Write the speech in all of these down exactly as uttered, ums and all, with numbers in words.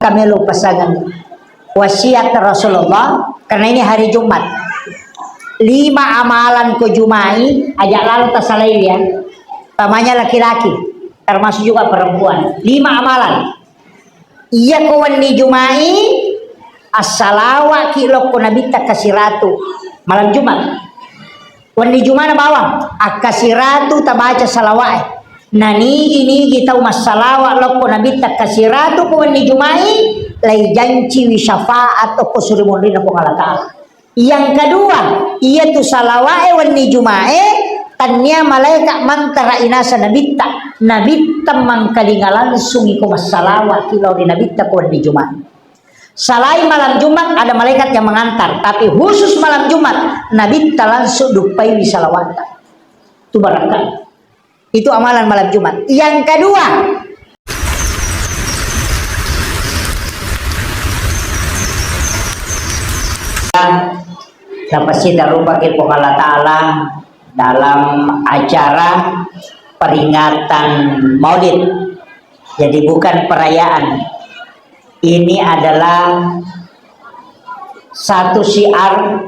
Kamelo pasangan. Wasiat Rasulullah, karena ini hari Jumat. Lima amalan ko Jumai, aja lalo tasalai ya. Utamanya laki-laki, termasuk juga perempuan. Lima amalan. Iya ko wenni Jumai, assalawaki lokko Nabitta kasiratu. Malam Jumat. Wenni Jumana bawang, akkasiratu tabaca salawa'e. Nanigi-nigi tau massalawa lokko Nabitta kasiratu ko wenni Jumai, laijanciwi syafaat okko suri munrinna Puang Allah Ta'ala. Yang kedua, iyatu salawa'e wenni Jumae, tannia malaika mantara inasa Nabitta. Nabitta mangkalinga langsung iko massalawa ki lao ri Nabitta ko wenni Jumae. Selain malam Jumat ada malaikat yang mengantar, tapi khusus malam Jumat Nabitta langsung duppaiwi salawata. Itu baraka. Itu amalan malam Jumat. Yang kedua, dapat sita rupa ke Puang Allah Ta'ala dalam acara peringatan Maulid. Jadi bukan perayaan. Ini adalah satu syiar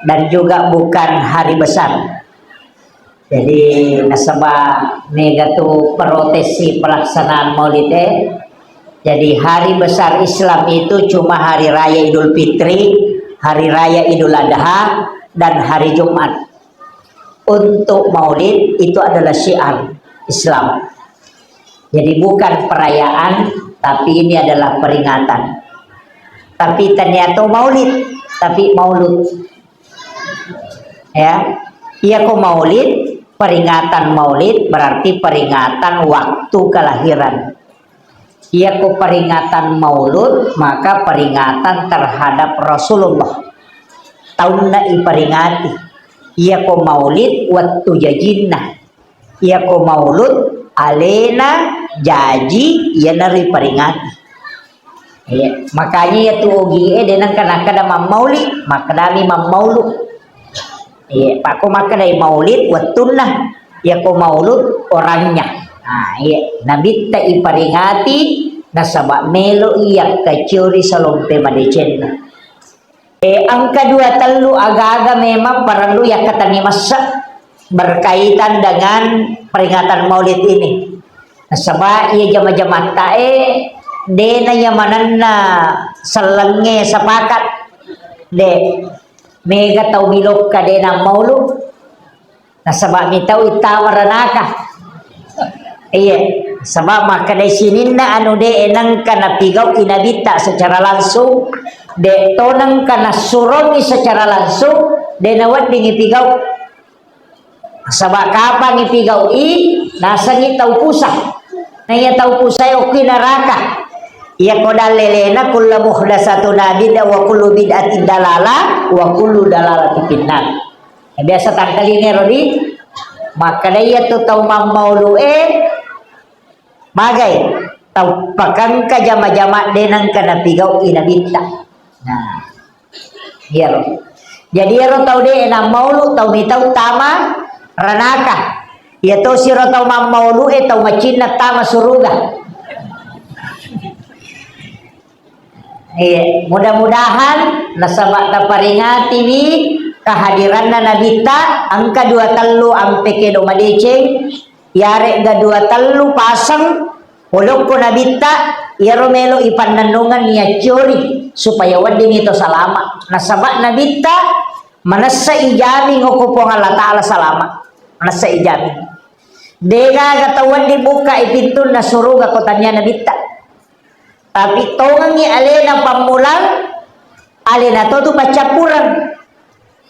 dan juga bukan hari besar. Jadi nasaba mega tu protesi pelaksanaan Maulid e. Jadi hari besar Islam itu cuma hari raya Idul Fitri, hari raya Idul Adha, dan hari Jumat. Untuk Maulid itu adalah syiar Islam. Jadi bukan perayaan, tapi ini adalah peringatan. Tapi ternyata Maulid, tapi Maulud. Ya, iya ko Maulid, peringatan Maulid berarti peringatan waktu kelahiran. Iya ko peringatan Maulud, maka peringatan terhadap Rasulullah. Taunna iperingati. Iya ko Maulid, wettu jajinna. Iya ko Maulud, alena jaji, iyanaro iperingati. Iya, makanya iya tu ogie de nengka nakkeda mammauli, makkedami mammaulu. Iya, pakko makkedai maulid wettunna, iya ko maulud orangnya. Nah, iya, Nabitta iperingati nasaba melo iya kaciori salompe madecenna. Eh, engka dua tellu aga-aga memang parellu yakkatenni massa berkaitan dengan peringatan Maulid ini. Nasaba iya jama-jamatta e dena iya manenna sellengnge sepakat. De, mega tau milokka dena maulu. Nasaba mitau ittama ranaka. Iya, sebab makkedai sininna anu de nengka napigau i Nabitta secara langsung, de to nengka nassuromi secara langsung, de naweddingi pigau. Saba kapang ipigau'i, nasengngi tau pusa. Na iya tau pusae okki neraka. Iya ko dallelena kullu muhdatsatun bid'ah wa kullu bid'atin dalalah wa kullu dalalatin finnar. Biasa tangkalinga ero di makkeda iya tu tau mammaulu'e magai tau pakangka jama-jama de nengka napigau'i Nabitta. Nah, iyaro. Jadi iyaro tau de nammaulu tau mitau tama ranaka. Iya tosiro tau mammaulu'e tau macinna tama suruga. Iya, mudah-mudahan nasaba taparingatiwi kehadiranna Nabitta engka dua tellu ampe kedo madeceng, yaregga dua tellu paseng polokko Nabitta, iyaro melo ipannennungeng niacciori supaya weddingngi to salama. Nasaba Nabitta manessa ijaming okko Puang Allah Ta'ala salama. Manessa ijaming. Degaga tau wedding bukkai pintunna suruga ko tania Nabitta. Tapi tongengngi alena pammulang, alena to tu paccappureng.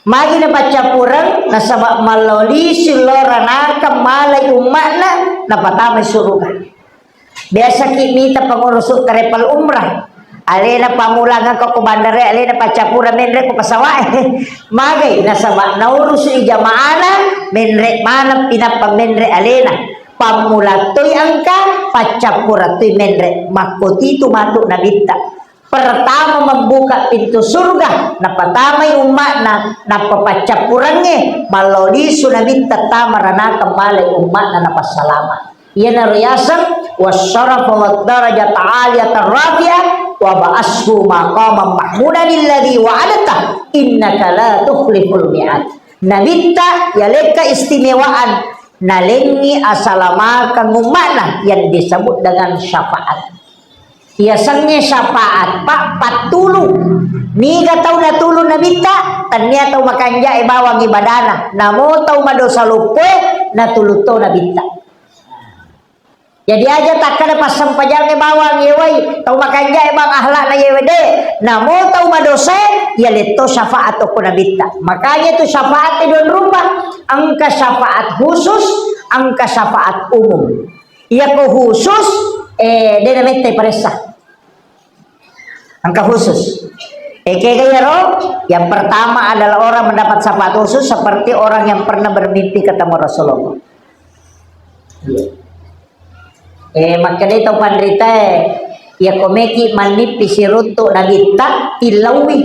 Magi na paccappureng, nasaba malloli sillo ranaka malai umma'na, napatamai suruga. Biasaki mita pengurusu travel umrah. Alena pammulang ko, ko bandara, alena paccappureng menre ko pesawat. Magai, nasaba naurusu i jamaana, menre maneng pinappa menre alena. Pammulang toi engka, paccappureng toi menre. Makkotitu matu Nabitta. Pertama membuka pintu surga, napatamai umma'na, nappa paccappurengnge, mallo lisu Nabitta tama ranaka malai umma'na napassalama. Iyanaro yaseng wasyarafa wad darajat aliyat rafi'ah, "Wa ba'ashu maqamam mahmudan alladzi wa'adtah, innaka la tukhliful mi'ad." Nabitta yalekka istimewaan, nalengngi asalamakeng umma'na yang disebut dengan syafaat. Yasengnge syafaat, Pak, pattulung. Niga tau natulung Nabitta? Tennia tau makanjae bawang ibadana. Namo tau madosa loppoe, natulung to Nabitta. Jadi aja takkada passempajangnge bawang yewai, tau makanjae bang akhlakna yewe de. Namo tau madosae, yaletto syafaat okko Nabitta. Makanya itu syafaat dua rupa. Engka syafaat khusus, engka syafaat umum. Iyako khusus, eh, de namette paressa. Engka khusus. Eh, kega iyaro? Yang pertama adalah orang mendapat syafaat khusus seperti orang yang pernah bermimpi ketemu Rasulullah. Iya. Eh, makkedai tau panritae, iyako meki mannipi siruntu Nabitta, tillaui.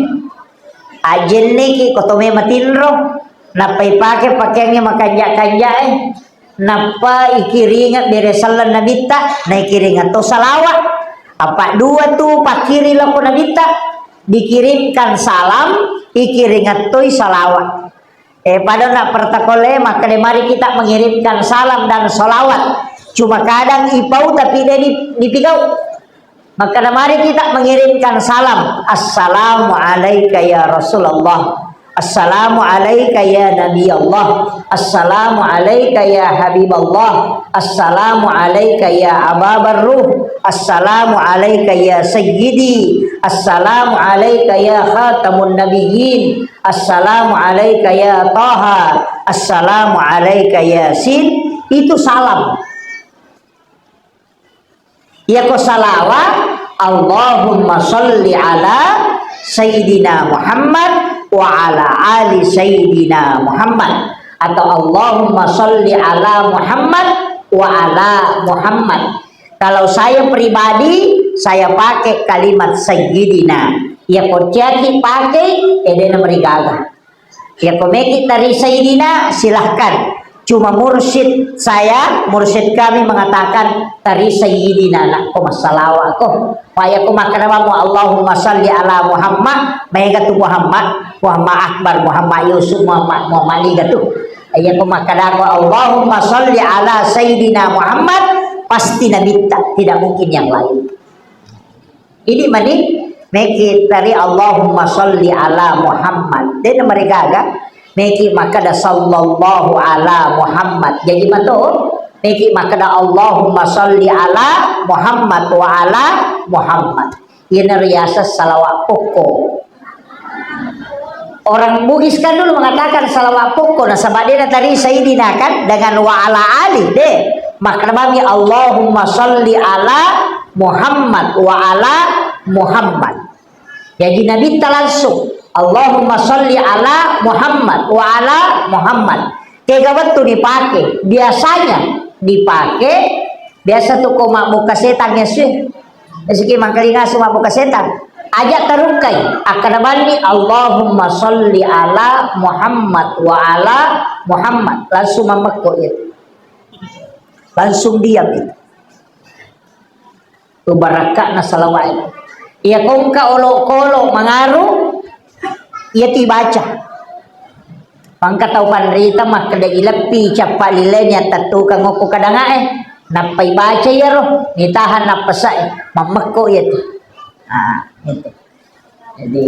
Ajenneki ko to mema tinro, nappa ipake pakeangnge makanja-kanjae, nappa ikiringa bere selleng Nabitta, naikiringa to salawat. Apa dua tu pakkiri lako Nabitta, dikirimkan salam, ikiringa toi salawat. Eh, pada nak protokol, eh, makkeda mari kita mengirimkan salam dan salawat. Cuma kadang ipau tapi de di, dipigau. Makkeda mari kita mengirimkan salam. Assalamu alaika ya Rasulullah. Assalamu alaika ya Nabi Allah. Assalamu alaika ya Habib Allah. Assalamu alaika ya Aba Barruh. Assalamu alaika ya Sayyidi. Assalamu alaika ya Khatamun Nabiyyin. Assalamu alaika ya Taha. Assalamu alaika Yasin. Itu salam. Iyako salawat, Allahumma salli ala Sayyidina Muhammad wa ala ali Sayyidina Muhammad. Atau Allahumma salli ala Muhammad wa ala Muhammad. Kalau saya pribadi, saya pakai kalimat Sayyidina. Iyako ciaki pakai, edena merigaga. Iyako meki tari Sayyidina, silahkan. Cuma mursyid saya, mursyid kami mengatakan tari Sayyidina, nakko massalawa ko. Payako makkeda mamo Allahumma salli ala Muhammad, maega tu Muhammad, Muhammad Akbar, Muhammad Yusuf, Muhammad, Muhammad niga tu. Iyako makkeda ko Allahumma salli ala Sayyidina Muhammad, pasti Nabitta, tidak mungkin yang lain. Ini mani meki tari Allahumma salli ala Muhammad. Dena marigaga, meki makkeda sallallahu ala Muhammad. Jadi mato, meki makkeda Allahumma salli ala Muhammad wa ala Muhammad. Ini riasa salawat pokok. Orang Bugis kan dulu mengatakan salawat pokok, nasaba de natari Sayyidina kan dengan wa ala ali, de. Makkeda mami Allahumma salli ala Muhammad wa ala Muhammad. Jadi Nabitta langsung Allahumma salli ala Muhammad wa ala Muhammad. Kega wettu dipake? Biasanya dipake, biasa tu ko mabbuka setang ya sih. Esiki mangkalinga suma buka setang. Aja tarukkai. Akkeda banni Allahumma salli ala Muhammad wa ala Muhammad. Langsung mammekko itu. Langsung diam itu. Ubarakka'na salawat itu. Iya kongka olokolo mangaru, iya tibaca. Mangka tau panrita makkeda ileppi cappa lileni attettukang okko kadangae. Nappa ibaca iyaro, nitahan nappasae, mammekko iyatu. Ah, itu. Jadi,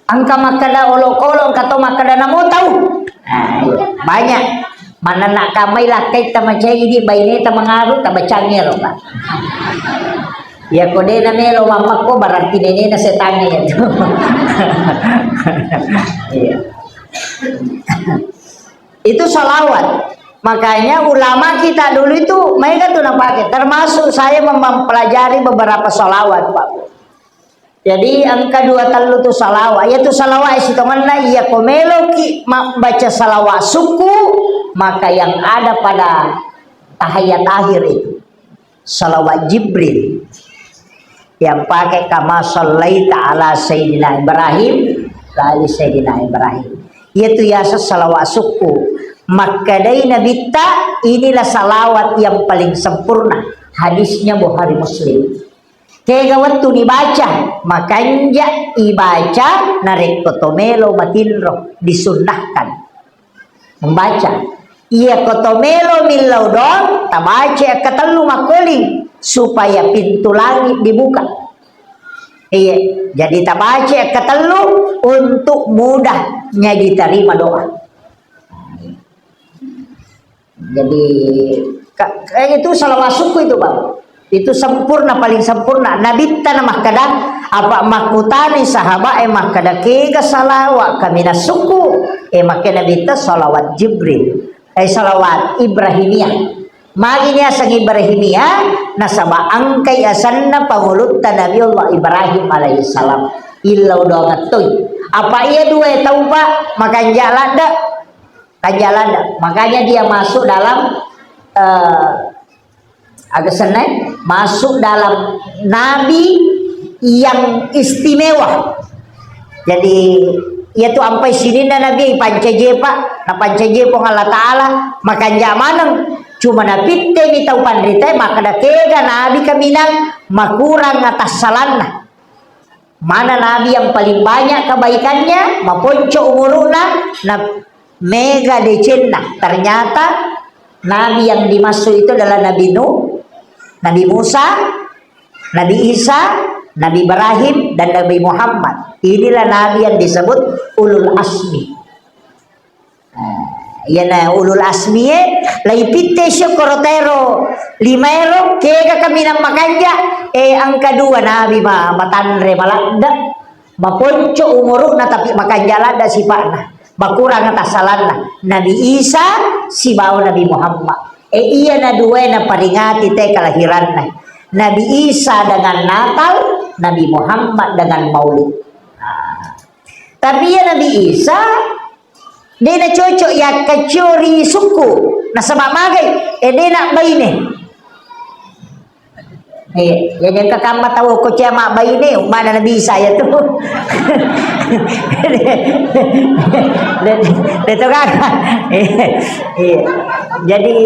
engka makkeda olokolo, engka to makkeda namo tau. Ah, iya. Banyak. Manenna kamai lakkai tamacai di baineta mangaru, tabacangi ero, Pak. Iya, ko de namelo mammekko, berarti nenena setangnge itu. Iya. Itu salawat. Makanya ulama kita dulu itu maega tu napake. Termasuk saya mem-, mempelajari beberapa salawat, Pak. Jadi engka dua tellu tu salawat. Yaitu salawat sitongenna iya ko meloki ma-, baca salawat sukku, maka yang ada pada tahiyat akhir itu. Salawat Jibril. Yang pakai kama sallaita ala Sayyidina Ibrahim, wa ali Sayyidina Ibrahim. Yaitu yasa salawat sukku. Makkedai Nabitta, inilah salawat yang paling sempurna. Hadisnya Bukhari Muslim. Kega wettu nibaca, makanja ibaca narekko to melo matinro, disunnahkan membaca. Iya ko to melo millau doang, tabaca akkatellu makkuling supaya pintu langit dibuka. Iya, jadi tabaca akkatellu untuk mudahnya diterima doa. Jadi, ka-, ka-, itu salawat sukku itu, Bang. Itu sempurna, paling sempurna. Nabitta na makkeda, apa makkutani sahabat e makkeda, "Kega salawat kaminang sukku?" Eh, makkeda Nabitta, "Salawat Jibril." Eh, salawat Ibrahimiyah. Magi niaseng Ibrahimiyah? Nasaba engkai asenna pangulutta Nabiullah Ibrahim alaihissalam. Illau doang ettoi. Apa iya dua tau, Pak, makanja ladde? Kanja ladde. Makanya dia masuk dalam, eh, aga senna, masuk dalam nabi yang istimewa. Jadi, iya tu ampai sininna nabi pancaji, Pak, na pancaji Puang Allah Ta'ala, makanja maneng. Cuma napittemi tau panrita, makkeda kega nabi kaminang makurang atassalanna. Mana nabi yang paling banyak kebaikannya, maponco umuruna, na mega decenna. Ternyata nabi yang dimaksud itu adalah Nabi Nuh, Nabi Musa, Nabi Isa, Nabi Ibrahim, dan Nabi Muhammad. Inilah nabi yang disebut ulul azmi. Nah, iyana ulul azmi e, laipitte syukuro tero lima ero, kega kaminang makanja, eh, engka dua nabi ma-, matanre maladde, maponco umuruna tapi makanja ladde sipa'na, makurang tassalanna. Nabi Isa sibawa Nabi Muhammad. Eh, iyana dua e naparingati te kelahiranna. Nabi Isa dengan Natal, Nabi Muhammad dengan Maulid. Nah, tapi iya Nabi Isa, de' nacocok yakkacio ri sukku, nasaba magai, eh, de' nabbaine. Eh, jadi engka kamma tau ko cia mabbaine, mana Nabi Isa ya tu. De' to kan? Eh, iya. Jadi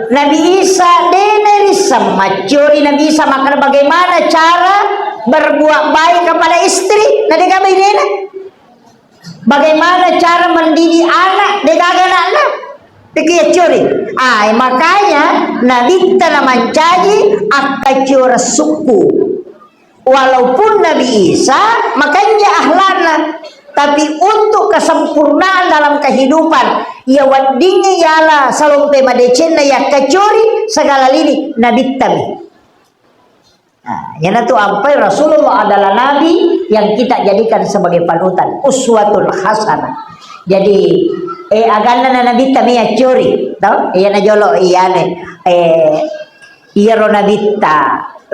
Nabi Isa de' narisseng maccio ri Nabi Isa, makkeda bagaimana cara berbuat baik kepada istri, na de' gaga bainena. Bagaimana cara mendidik anak, de' gaga anakna? Piki accori. Ah, makanya Nabitta namancaji akkacioreng sukku. Walaupun Nabi Isa makanja ahlakna, tapi untuk kesempurnaan dalam kehidupan, iya weddingngi yala salompe madecenna yakkaciori segala lini, Nabittami. Nah, iyanatu ampai Rasulullah adalah nabi yang kita jadikan sebagai panutan, uswatun hasanah. Jadi, eh, aganna na Nabitta mi accori, tau? Iya najolo iyane, eh, iyaro Nabitta,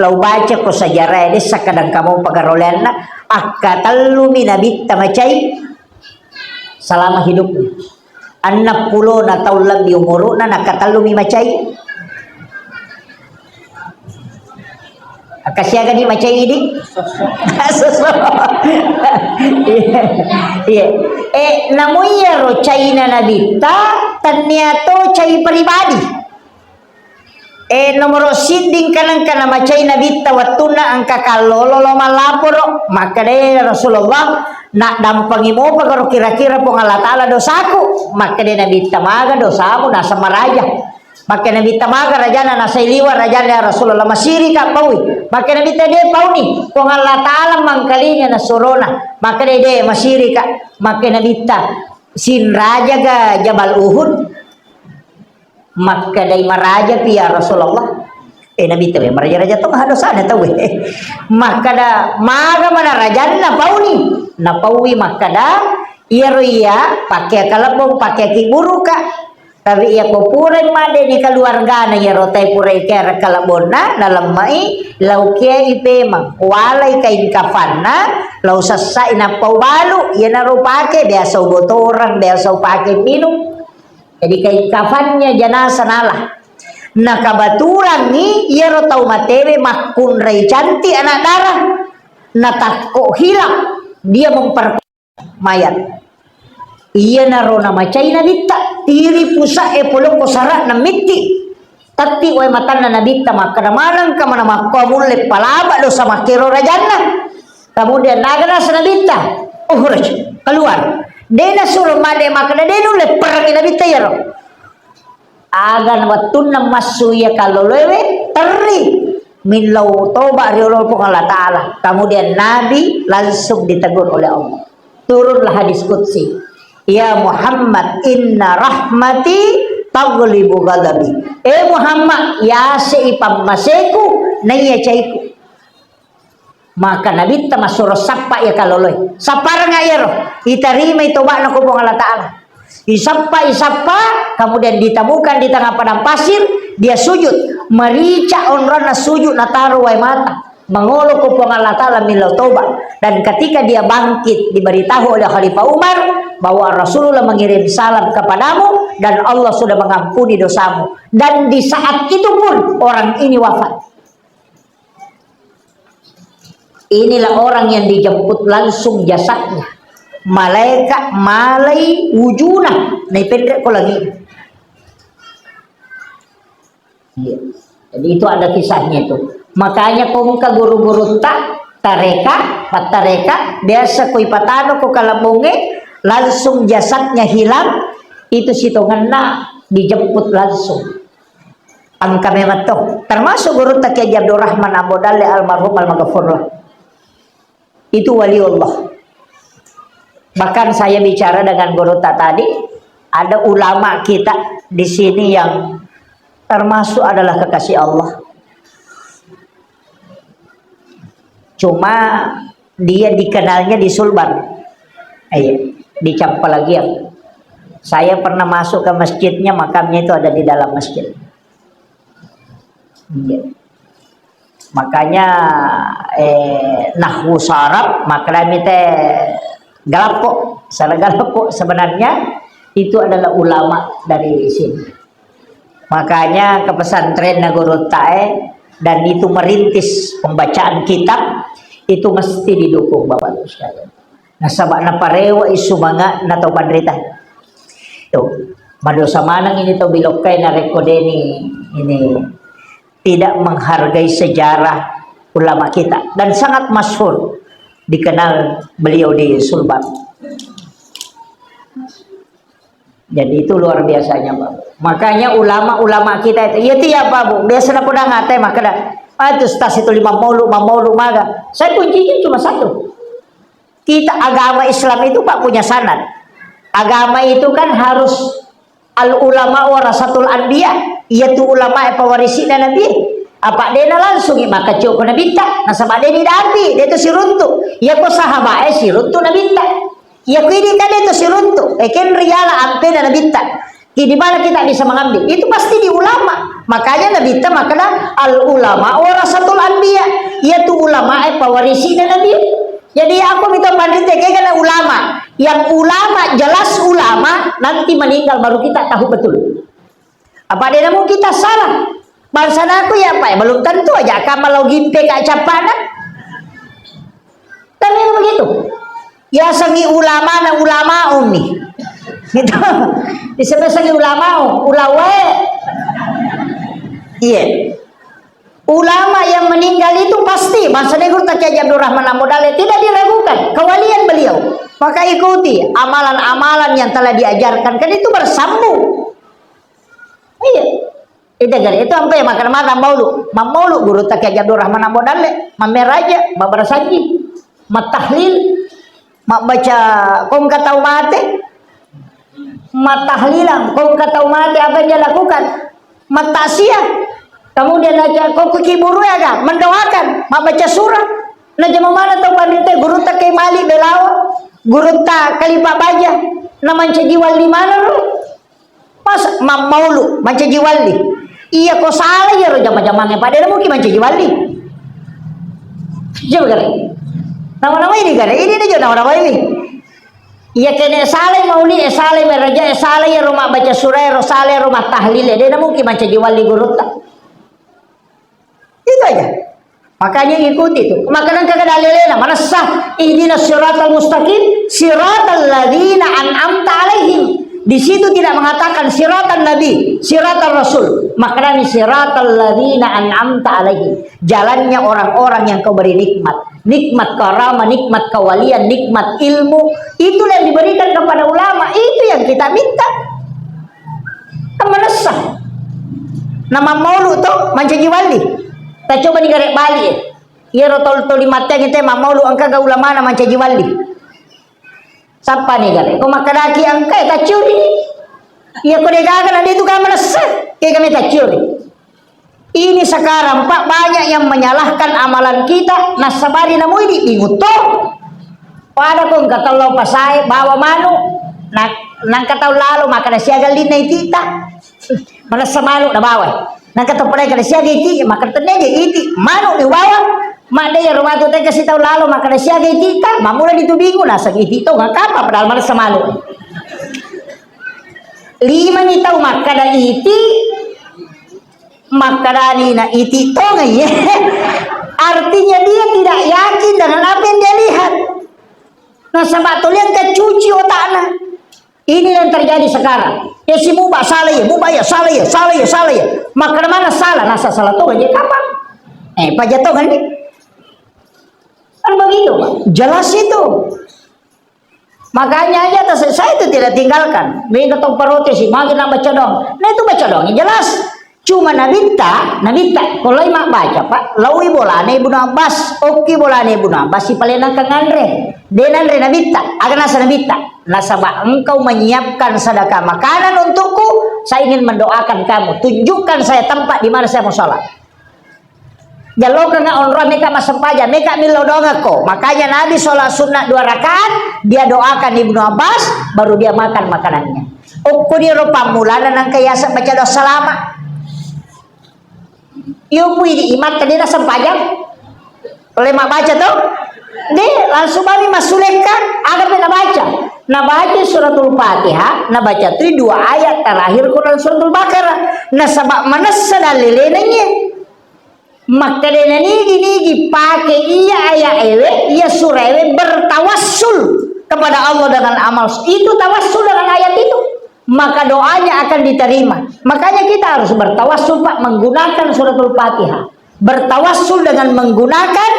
lau baca ko sejarah, dessa kadang kamu pagaroleanna, akka tellumi Nabitta macai, selama hidupnya. Enneng pulona taung lebbi umuru'na, nakkatellumi macai. Akkasiagani macai idi? Soso. Iya. Iya. Eh, namu iyaro caina Nabitta, tennia to cai pribadi. Eh, nomoro sidding kanengka namacai Nabitta wettunna engka kallolo lao mallaporo, makkedai Rasulullah, naddampengi mopa garo kira-kira Puang Allah Ta'ala dosaku. Makkedai Nabitta, maga dosamu, naseng maraja. Makke Nabitta, maga rajana, nasai liwa rajana, ya Rasulullah, masirika paui. Makke Nabitta, de pauni, Puang Allah Ta'ala mangkalinga nasurona. Makkedai, de masirika. Makke Nabitta, sinrajaga Jabal Uhud. Makkedai, marajapi ya Rasulullah. Eh, Nabitta, maraja-raja tong ha dosana tauwe. Makkeda, maga mana rajanna pauni? Napaui makkeda, iyaro iya pakeang kalebbong, pakeang kiburuka. Tapi iya ko purai madeni keluargana iyaro tai purai kera kalebbonna, nalemmai, laukiai pemeng, walai kain kafanna, lau sessai nappa ubalu, iyanaro pake, biasa ubotoreng, biasa upake minung. Jadi kain kafannya jenazah nala. Nah, kebetulan ni iyaro tau matewe makkunrai cantik anak darah. Natakko hilang, dia memper-, mayat. Iyanaro namacai Nabitta, tiri pusa e polokko sara namitti. Tetti wae matanna Nabitta, makkeda, "Manengka mana makko mulle palaba dosa makkero rajanna?" Kemudian naga nasa Nabitta, "Ukhruj, keluar." De nasuro made makkeda, de nulle perrangi Nabitta iyaro. Aga wettunna massu iya kalloloewe, terri millau toba ri olo Puang Allah Ta'ala. Kemudian Nabi langsung ditegur oleh Allah. Turunlah hadis qudsi. "Ya Muhammad, inna rahmati taghlibu ghadabi." Eh Muhammad, yase i pammaseku, naiya caiku. Maka Nabitta massuro sappa iya kaloloi. Sapparanga iyaro. Itarimai toba'na ko Puang Allah Ta'ala. Isappa, isappa, kemudian ditemukan di tengah padang pasir, dia sujud. Merica onronna sujud nataro wae mata. Mangolo ko Puang Allah Ta'ala millau toba. Dan ketika dia bangkit, diberitahu oleh Khalifah Umar bahwa Rasulullah mengirim salam kepadamu dan Allah sudah mengampuni dosamu. Dan di saat itu pun orang ini wafat. Inilah orang yang dijemput langsung jasadnya. Malaikat malai wujuna, naipenre ko lagi. Iya. Jadi itu ada kisahnya itu. Makanya ko engka guru-gurutta tareka, pattareka, biasa ko ipatano ko kalabonge, langsung jasadnya hilang, itu sitongenna dijemput langsung. Engka memang to. Termasuk gurutta Kiai Haji Abdurrahman Ambo Dalle almarhum almaghfurlah. Itu waliullah. Bahkan saya bicara dengan gurutta tadi, ada ulama kita di sini yang termasuk adalah kekasih Allah. Cuma dia dikenalnya di Sulbar. Iya, di Campalagiang. Saya pernah masuk ke masjidnya, makamnya itu ada di dalam masjid. Iya. Makanya, eh, nahwu saraf, maknanya te galappo, salah galappo. Sebenarnya itu adalah ulama dari sini. Makanya ke pesantren Nagorotae dan itu merintis pembacaan kitab itu mesti didukung Bapak Ibu sekalian. Nasaba naparewa isu manga na tau panrita. Tuh, madosa maneng ini tau bilokkai narekko deni ini tidak menghargai sejarah ulama kita dan sangat masyhur dikenal beliau di Sulbar. Jadi itu luar biasanya, Pak. Makanya ulama-ulama kita itu, iya tiap Pak Bu, biasa na podang ate makkeda, "Ah, itu ustaz itu lima maulu, lima maulu maga." Saya kuncinya cuma satu. Kita agama Islam itu, Pak, punya sanad. Agama itu kan harus al ulama warasatul anbiya, iya tu ulama e pawarisina nabi. Apa dena langsung maka coko nabitta, nasaba deni dapi, de tu siruntu. Iya ko sahabat e siruntu nabitta. Iya, kuidi kan itu siruntu. Eh, ken riala ampena nabitta. Di mana kita bisa mengambil? Itu pasti di ulama. Makanya nabitta makna al ulama warasatul anbiya. Iya tu ulama e pawarisina nabi. Jadi aku minta pandite kayak kena ulama. Yang ulama jelas ulama nanti meninggal baru kita tahu betul. Apa dia namu kita salah? Bangsa naku ya Pak, belum tentu aja kamu lo gimpe kak capana. Kan memang begitu. Ya sangi ulama na ulama umi. Gitu. Disebut sangi ulama, ulawe. Iya. Ulama yang meninggal itu pasti, bangsa negeri Kiai Abdurrahman Ambo Dalle tidak diragukan kewalian beliau. Maka ikuti amalan-amalan yang telah diajarkan, kan itu bersambung. Iya. Itu gare, itu ampe makan mata maulu. Mamaulu guru Kiai Abdurrahman Ambo Dalle, mammeraja, babarasanji, matahlil, mabbaca kongka tau mate, matahlilan, kongka tau mate apa yang dia lakukan? Matakziah. Kemudian aja kongka kiburu ya kan, mendoakan, mabbaca surah. Nah, jama mana tau pandite, guru Kiai Malik Belawa, guru Khalifah Baja, na mancaji wali mana ro? Pas mammaulu, mancaji wali. Iya ko salah iya ro jama-jamange pada namu ki mancaji wali. Coba gare. Nama-nama ini gare, ini nih nama-nama ini. Iya kene salah mauli, eh salah meraja, eh salah iya ro mabbaca surah, ro salah ro matahlil, eh, de namu ki mancaji wali gurutta. Itu aja. Makanya ikuti itu. Maka nengka kada lelena, manessa, ihdinas siratal mustaqim, siratal ladzina an'amta alaihim. Di situ tidak mengatakan siratan nabi, siratan rasul. Maknanya siratal ladzina an'amta alaihim. Jalannya orang-orang yang kau beri nikmat. Nikmat karama, nikmat kewalian, nikmat ilmu. Itulah yang diberikan kepada ulama. Itu yang kita minta. Kan manessa. Nama maulu to, mancaji wali. Kita coba ni garek balik. Iyaro tol toli matteang te mammaulu engka ga ulamana mancaji wali. Sappa ni gare. Ko makkadaki engka e tacciuri. Iya ko de gaga na de tu ga manessa. Ke kami tacciuri. Ini sekarang Pak banyak yang menyalahkan amalan kita nasabari namui di bingung to. Pada ko engka tello pasae bawa manu. Na, nangka tau lalo makkada siaga linna itita. Manessa manu na bawa. Nangka to padai kada siaga iti, makkada tennia je iti, manu ni bawa. Madde iyaro matu tega sitau lalo makkada siaga iti ta, mamula ditubingu naseng iti to ngakapa padahal manessa manu. Lima ni tau makkada iti, makkadani na iti to ngai. Artinya dia tidak yakin dengan apa yang dia lihat. Nasaba to liang kecuci otakna. Ini yang terjadi sekarang. Ya si muba salah ya, muba ya salah ya, salah ya, salah ya. Makkada mana salah? Nasa salah to je kapang. Eh, paja to kan ni? Kan begitu, Pak. Jelas itu. Makanya aja atas saya itu tidak tinggalkan. Mega tong protes, makin nak baca dong. Nah itu baca dong, jelas. Cuma Nabitta, Nabitta, ko lai mabbaca, Pak, laoi bolana Ibnu Abbas, okki bolana Ibnu Abbas, sipalennang kanganre. De nanre Nabitta, aga nasa Nabitta? Nasaba engkau menyiapkan sedekah makanan untukku, saya ingin mendoakan kamu. Tunjukkan saya tempat di mana saya mau sholat. Jallokeng onrong meka massempajang, meka millau doangekko. Makanya Nabi sholat sunnah dua rakaat, dia doakan Ibnu Abbas, baru dia makan makanannya. Okko diro pammulana nangka yaseng baca doa salama. Iyo pui di imam tadi na sempajang. Oleh mak baca to? De, langsung mami massulekka, aga pe nabaca? Nabaca suratul Fatihah, nabaca tu dua ayat terakhir Quran suratul Baqarah. Nasaba manessa dalilena ngie. Makkedana nigi-nigi pake iya ayat ewe, iya surah ewe bertawassul kepada Allah dengan amal. Itu tawassul dengan ayat itu. Maka doanya akan diterima. Makanya kita harus bertawassul, Pak, menggunakan suratul Fatihah. Bertawassul dengan menggunakan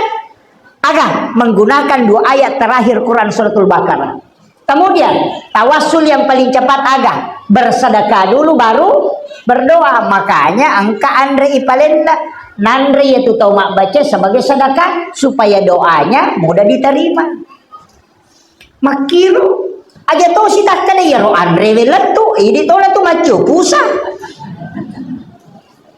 aga? Menggunakan dua ayat terakhir Quran suratul Baqarah. Kemudian, tawassul yang paling cepat aga? Bersedekah dulu baru berdoa. Makanya engka anre ipalenna. Nanre yatu tau mabbaca sebagai sedekah supaya doanya mudah diterima. Makkiru aja to sitakkana iyaro anrewe lettu, idi tona tu maccio pusa.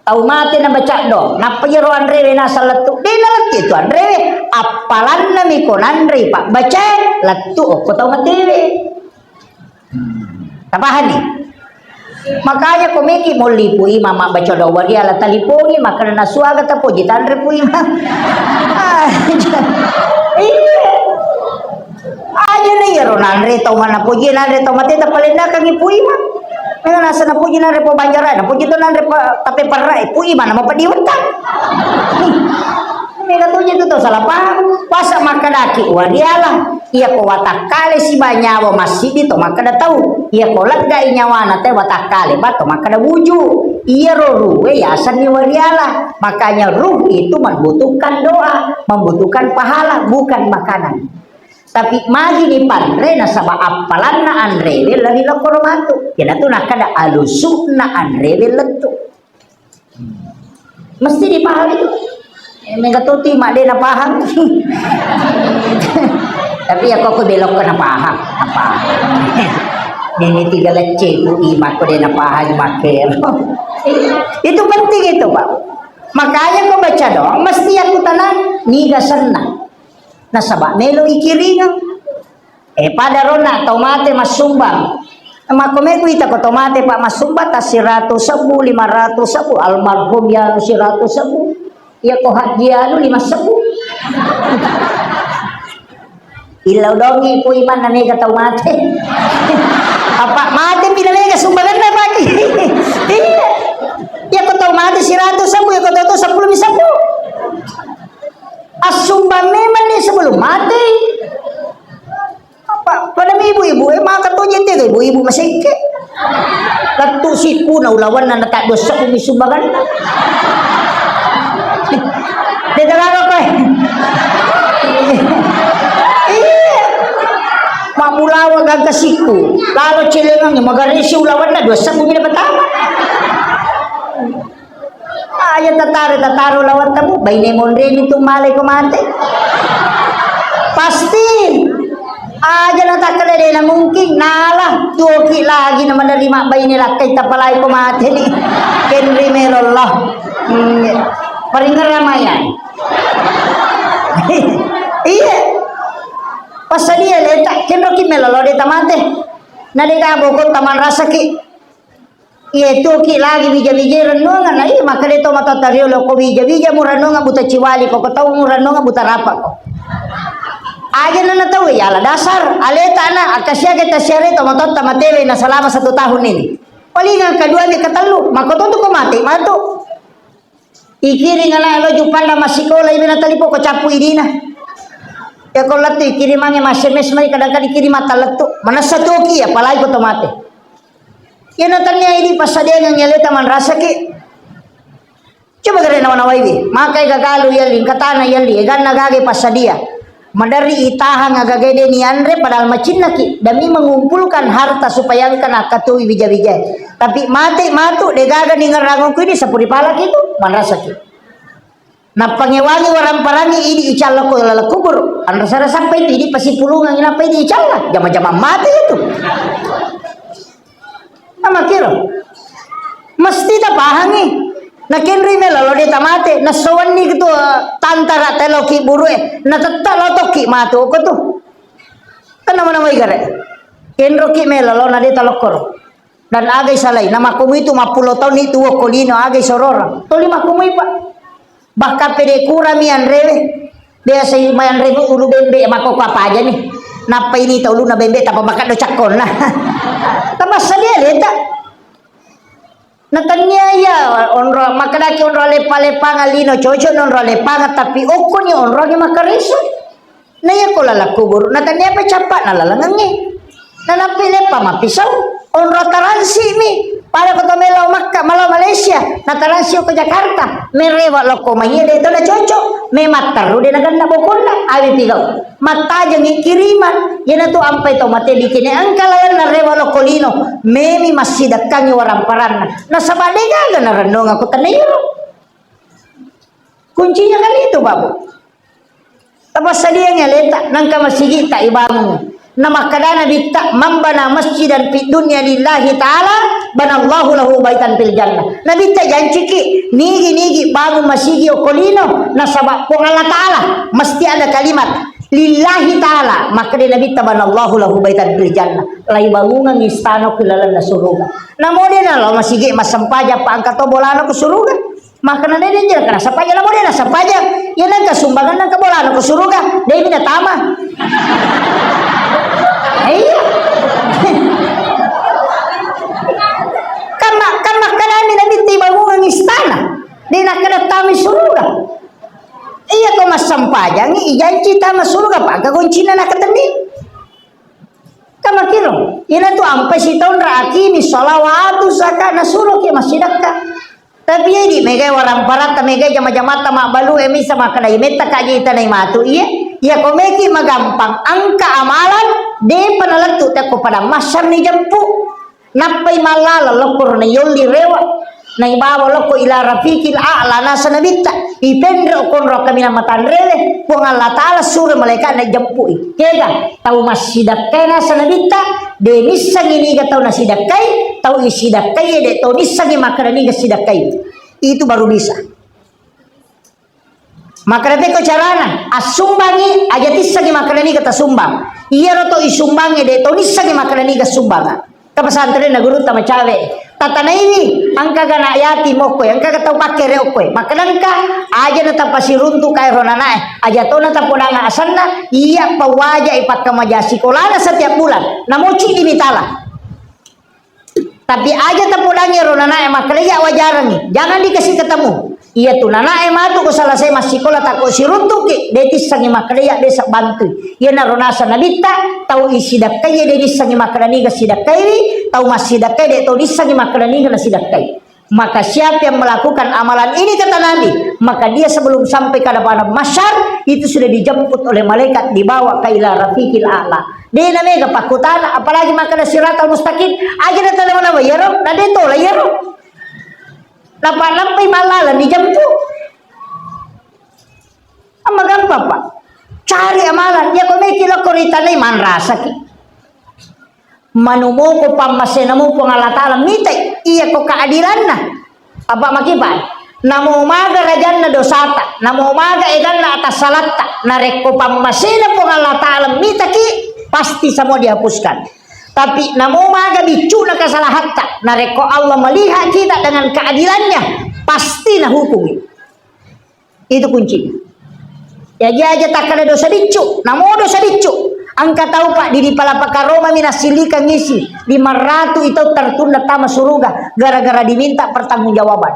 Tau mate na baca do, nappa iyaro anrewe nasa lettu, de na lettu itu anrewe, appalanna mi ko nanre pabbacae lettu okko tau matewe. Tapahani? Makanya ko meki molli Pu Imang mabbaca doa wariala talipongi, makkeda nasuaga tapoji tanre Pu Imang. Iya. Aja nih ya ro nanre tau mana poji nanre tau mate tapalendakang Pu Imang. Mega nasa napoji nanre po banjarai, napoji to nanre pa, tape parrai Pu Imang nama padiwetta. Mega toji tu to salah paham. Wasa makkadaki wariala. Iya ko watakkale siba nyawa massiddi to makkeda tau. Iya ko leggai nyawana te watakkale ba to makkeda wuju. Iyaro ruwe yasenni wariala. Makanya ruh itu membutuhkan doa, membutuhkan pahala, bukan makanan. Tapi magi ni panre nasaba appalanna anrewe lari lokoro matu. Kena tu nakkeda alusukna anrewe lettu. Mesti dipahami tu. Eh, mega tuti mak de napahang. Tapi ya kok belok kena paham. Apa? Ini tiga lecce Pu Imang ko de napahang makkero. Itu penting itu, Pak. Makanya ko baca doang mesti aku tenang, niga senang. Nasaba melo ikiringang. Eh, pada rona tau mate massumbang. Makko me kuita ko tau mate, Pak, massumbang ta siratu sebbu, lima ratu sebbu, almarhum ya siratu sebbu. Iya ko Haji anu lima sebbu. Illau dongi Pu Imang na mega tau mate. Apa mate pina mega sumbanganna pagi. Iya. Iya ko tau mate siratu sebbu, iya ko tau sepuluh mi sebbu. Assumbang memang ni sebelum mate. Apa? Pada ibu-ibu, eh, maka to jente ke ibu-ibu masekke. Lettu sikku na ulawanna na taddua sebbu mi sumbanganna. Dé' gaga koe. Iya. Mabbulawa gangka sikku. Lalo celengangnge magaresi ulawanna dua sebbu mi na patama. Aja tataro, tataro lawattamu, baine monreni tu malai ko mate. Pasti. Aja na takkeda de' na mungkin, nala tuoki lagi na maderri mabbaine lakkai tapalai ko mate ni. Kenri melo Allah. Hmm. Paringerra maya. Iya. Passadia leta, kenroki melo lo de' tamate. Na de' gaboko tamanrasaki. Iya, tuoki lagi wija-wijai rennuangeng. Nah, iya, makkeda to matoatta riolo ko wija-wija mu rennuangeng buta ciwali ko, ko tau mu rennuangeng buta rapa ko. Aja na tau ya ala dasar, aleta na, akkasiaga tasiare to matoatta matewe na selama satu tahun ini. Palingan kedua mi ketellu, makko to tu ko mate, matu. Ikiring ana' lo jupanna massikola, ibe na talipo ko cappu idina. Ya ko lettu ikirimangnge ma S M S mai, kadang-kadang ikiring mattalettu. Manessa tuoki, apalagi ko to mate. Iyana tennia idi passadiangengngi aleta manrasaki. Coba gare nawa-nawaiwi, makai gagalu yalli, engkatana yalli, eganna gaga passadia. Maderri itahang agaga de' nianre padahal macinnaki demi mengumpulkan harta supaya engka nakkatui wija-wijae. Tapi mate matu de' gaga ningerrangku idi sapuri palaki tu manrasaki. Nappangewangi waramparangngi idi icallako laleng kubur. Anrasa-rasappa itu idi pasipulungangi nappa idi icalla. Jama-jama mate itu. Namakiro. Mesti tapahangi. Nakenri melo lo de' tamate. Nassowanni ketua tantara teloki burue. Natetta lo tokki matu ko tu. Kan nama-nama igare. Kenroki melo lo na de' talokkoro. Dan agai salai, na makkomu itu mappulo taunni tuo ko lino, agai sororang. Toli makkomu, Pak. Bahkan pede kurami anrewe. Biasa mai anre ulu bembe, makkoko apa aja nih. Nappa ini tau uluna bembe, tapa makan do cakkonna. Tambah sadia leta. Na tennia iya onro, makkedaki onro leppa-leppang lino, cocok onro leppang, tapi okkoni onro ni makareso. Na iya ko laleng kuburu, na tennia apa cappa na lalengengnge. Na nappi leppa mappisau, onro taransi mi. Pada ko to melo Makka, malo Malaysia, na taransi ko Jakarta, merewa lokko mai de to na cocok, memang terru de na ganna bokonna, awi pigau. Mattajengngi kiriman, iyanatu ampai tau mate bikini engka lalenna rewa lokko lino, memi massidekkangngi waramparanna. Nasaba de gaga narennungako tennairo. Kuncinya kan itu, Pak Bu. Tapassadiangngi aleta, nangka masigitta ibangung. Namakkadana bitta, "Man bana masjidan fid dunya lillahi ta'ala, banallahu lahu baitan fil jannah." Nabitta janciki, nigi-nigi bangun masigi okko lino, nasaba Puang Allah Ta'ala, mesti ada kalimat, "Lillahi ta'ala," makkeda Nabitta, "Banallahu lahu baitan fil jannah." Laibangungang istana ku lalenna suruga. Namo de nalo masigi massempajang pa engka to bolana ku suruga. Makkeda de nijil kana sempajang, namo de na sempajang. Iya nangka sumbangan nangka bolana ku suruga. De mi natama. Iya. Kamma, kamma kadami Nabitta bangungang istana. De nakkeda tama suruga. Iya ko massempajangi, ijanci tama suruga, pagga goncina nakatenni. Kamakiro, ina tu ampai sitaung ra akimi sholawatu saka nasuroki massidakka. Tapi idi megai waramparatta, megai jama-jamatta mabbalu e misa makkeda imetta kaji itanai matu iye. Iya ko meki magampang angka amalan depa nalettu tekko padang mahsyar ni jempu. Nappai mallala lokko ro na yolli rewa, naibawa lokko ila rafiqil a'la nasa nabitta, ipenre okkonro kaminang matanrewe, Puang Allah Ta'ala suro malaikatna jempui. Kega? Tau massidakkai nasa nabitta, de nissengi niga tau nasidakkai, tau isidakkai de tau nissengi makkeda niga sidakkai. Itu baru bisa. Makkeda pekko carana, assumbangi aja tissengi makkeda niga tasumbang. Iyaro to isumbangi de to nissengi makkeda niga sumbanga. Ke pesantren na gurutta macawe. Tatanaiwi, engkaga na yatim okkoe, engkaga tau pakkere okkoe. Makkeda engka, aja na tapasiruntu kae ro nanae, aja to na tapodanga asenna, iya pawaja ipakkamaja sikolana setiap bulan. Namoci dimitala. Tapi aja tapodangi ro nanae makkeda iya wajarangi, jangan dikasih ketemu. Iya tu nanae matu ko selesai massikola tako siruntuki, de tissengi makkeda iya besa bantui. Iya naro nasa nabitta, tau isidakkai iya de nissengi makkeda niga sidakkaiwi, Tau massidakkai de' tau nissengi makkeda niga nasidakkai. Maka siapa yang melakukan amalan ini, kata Nabi, maka dia sebelum sampai ke padang mahsyar itu sudah dijemput oleh malaikat, dibawa ke ila rafiqil a'la. De' namega pakkutana, apalagi makkeda siratal mustaqim. Aja na tana mana iyaro, na de' tola iyaro. Napa nampai mallalang dijemput. Amma gampang, Pak. Cari amalan. Iya ko meki lokko ritanai manrasaki. Manumoko pammasena mu Puang Allah Ta'ala mitai. Iya ko keadilanna. Apa makipa? Namo maga rajanna dosata, namo maga eganna atassalatta, narekko pammasena Puang Allah Ta'ala mitaki, pasti semua dihapuskan. Tapi namo maga biccuna kesalahatta, narekko Allah melihat kita dengan keadilannya, pasti nahukungi. Itu kuncinya. Jaji aja takkeda dosa biccu, namo dosa biccu. Engka tau, Pak, di, di Palapa Karoma mi nassilikang isi, lima ratu itu tertunda tama suruga gara-gara diminta pertanggungjawaban.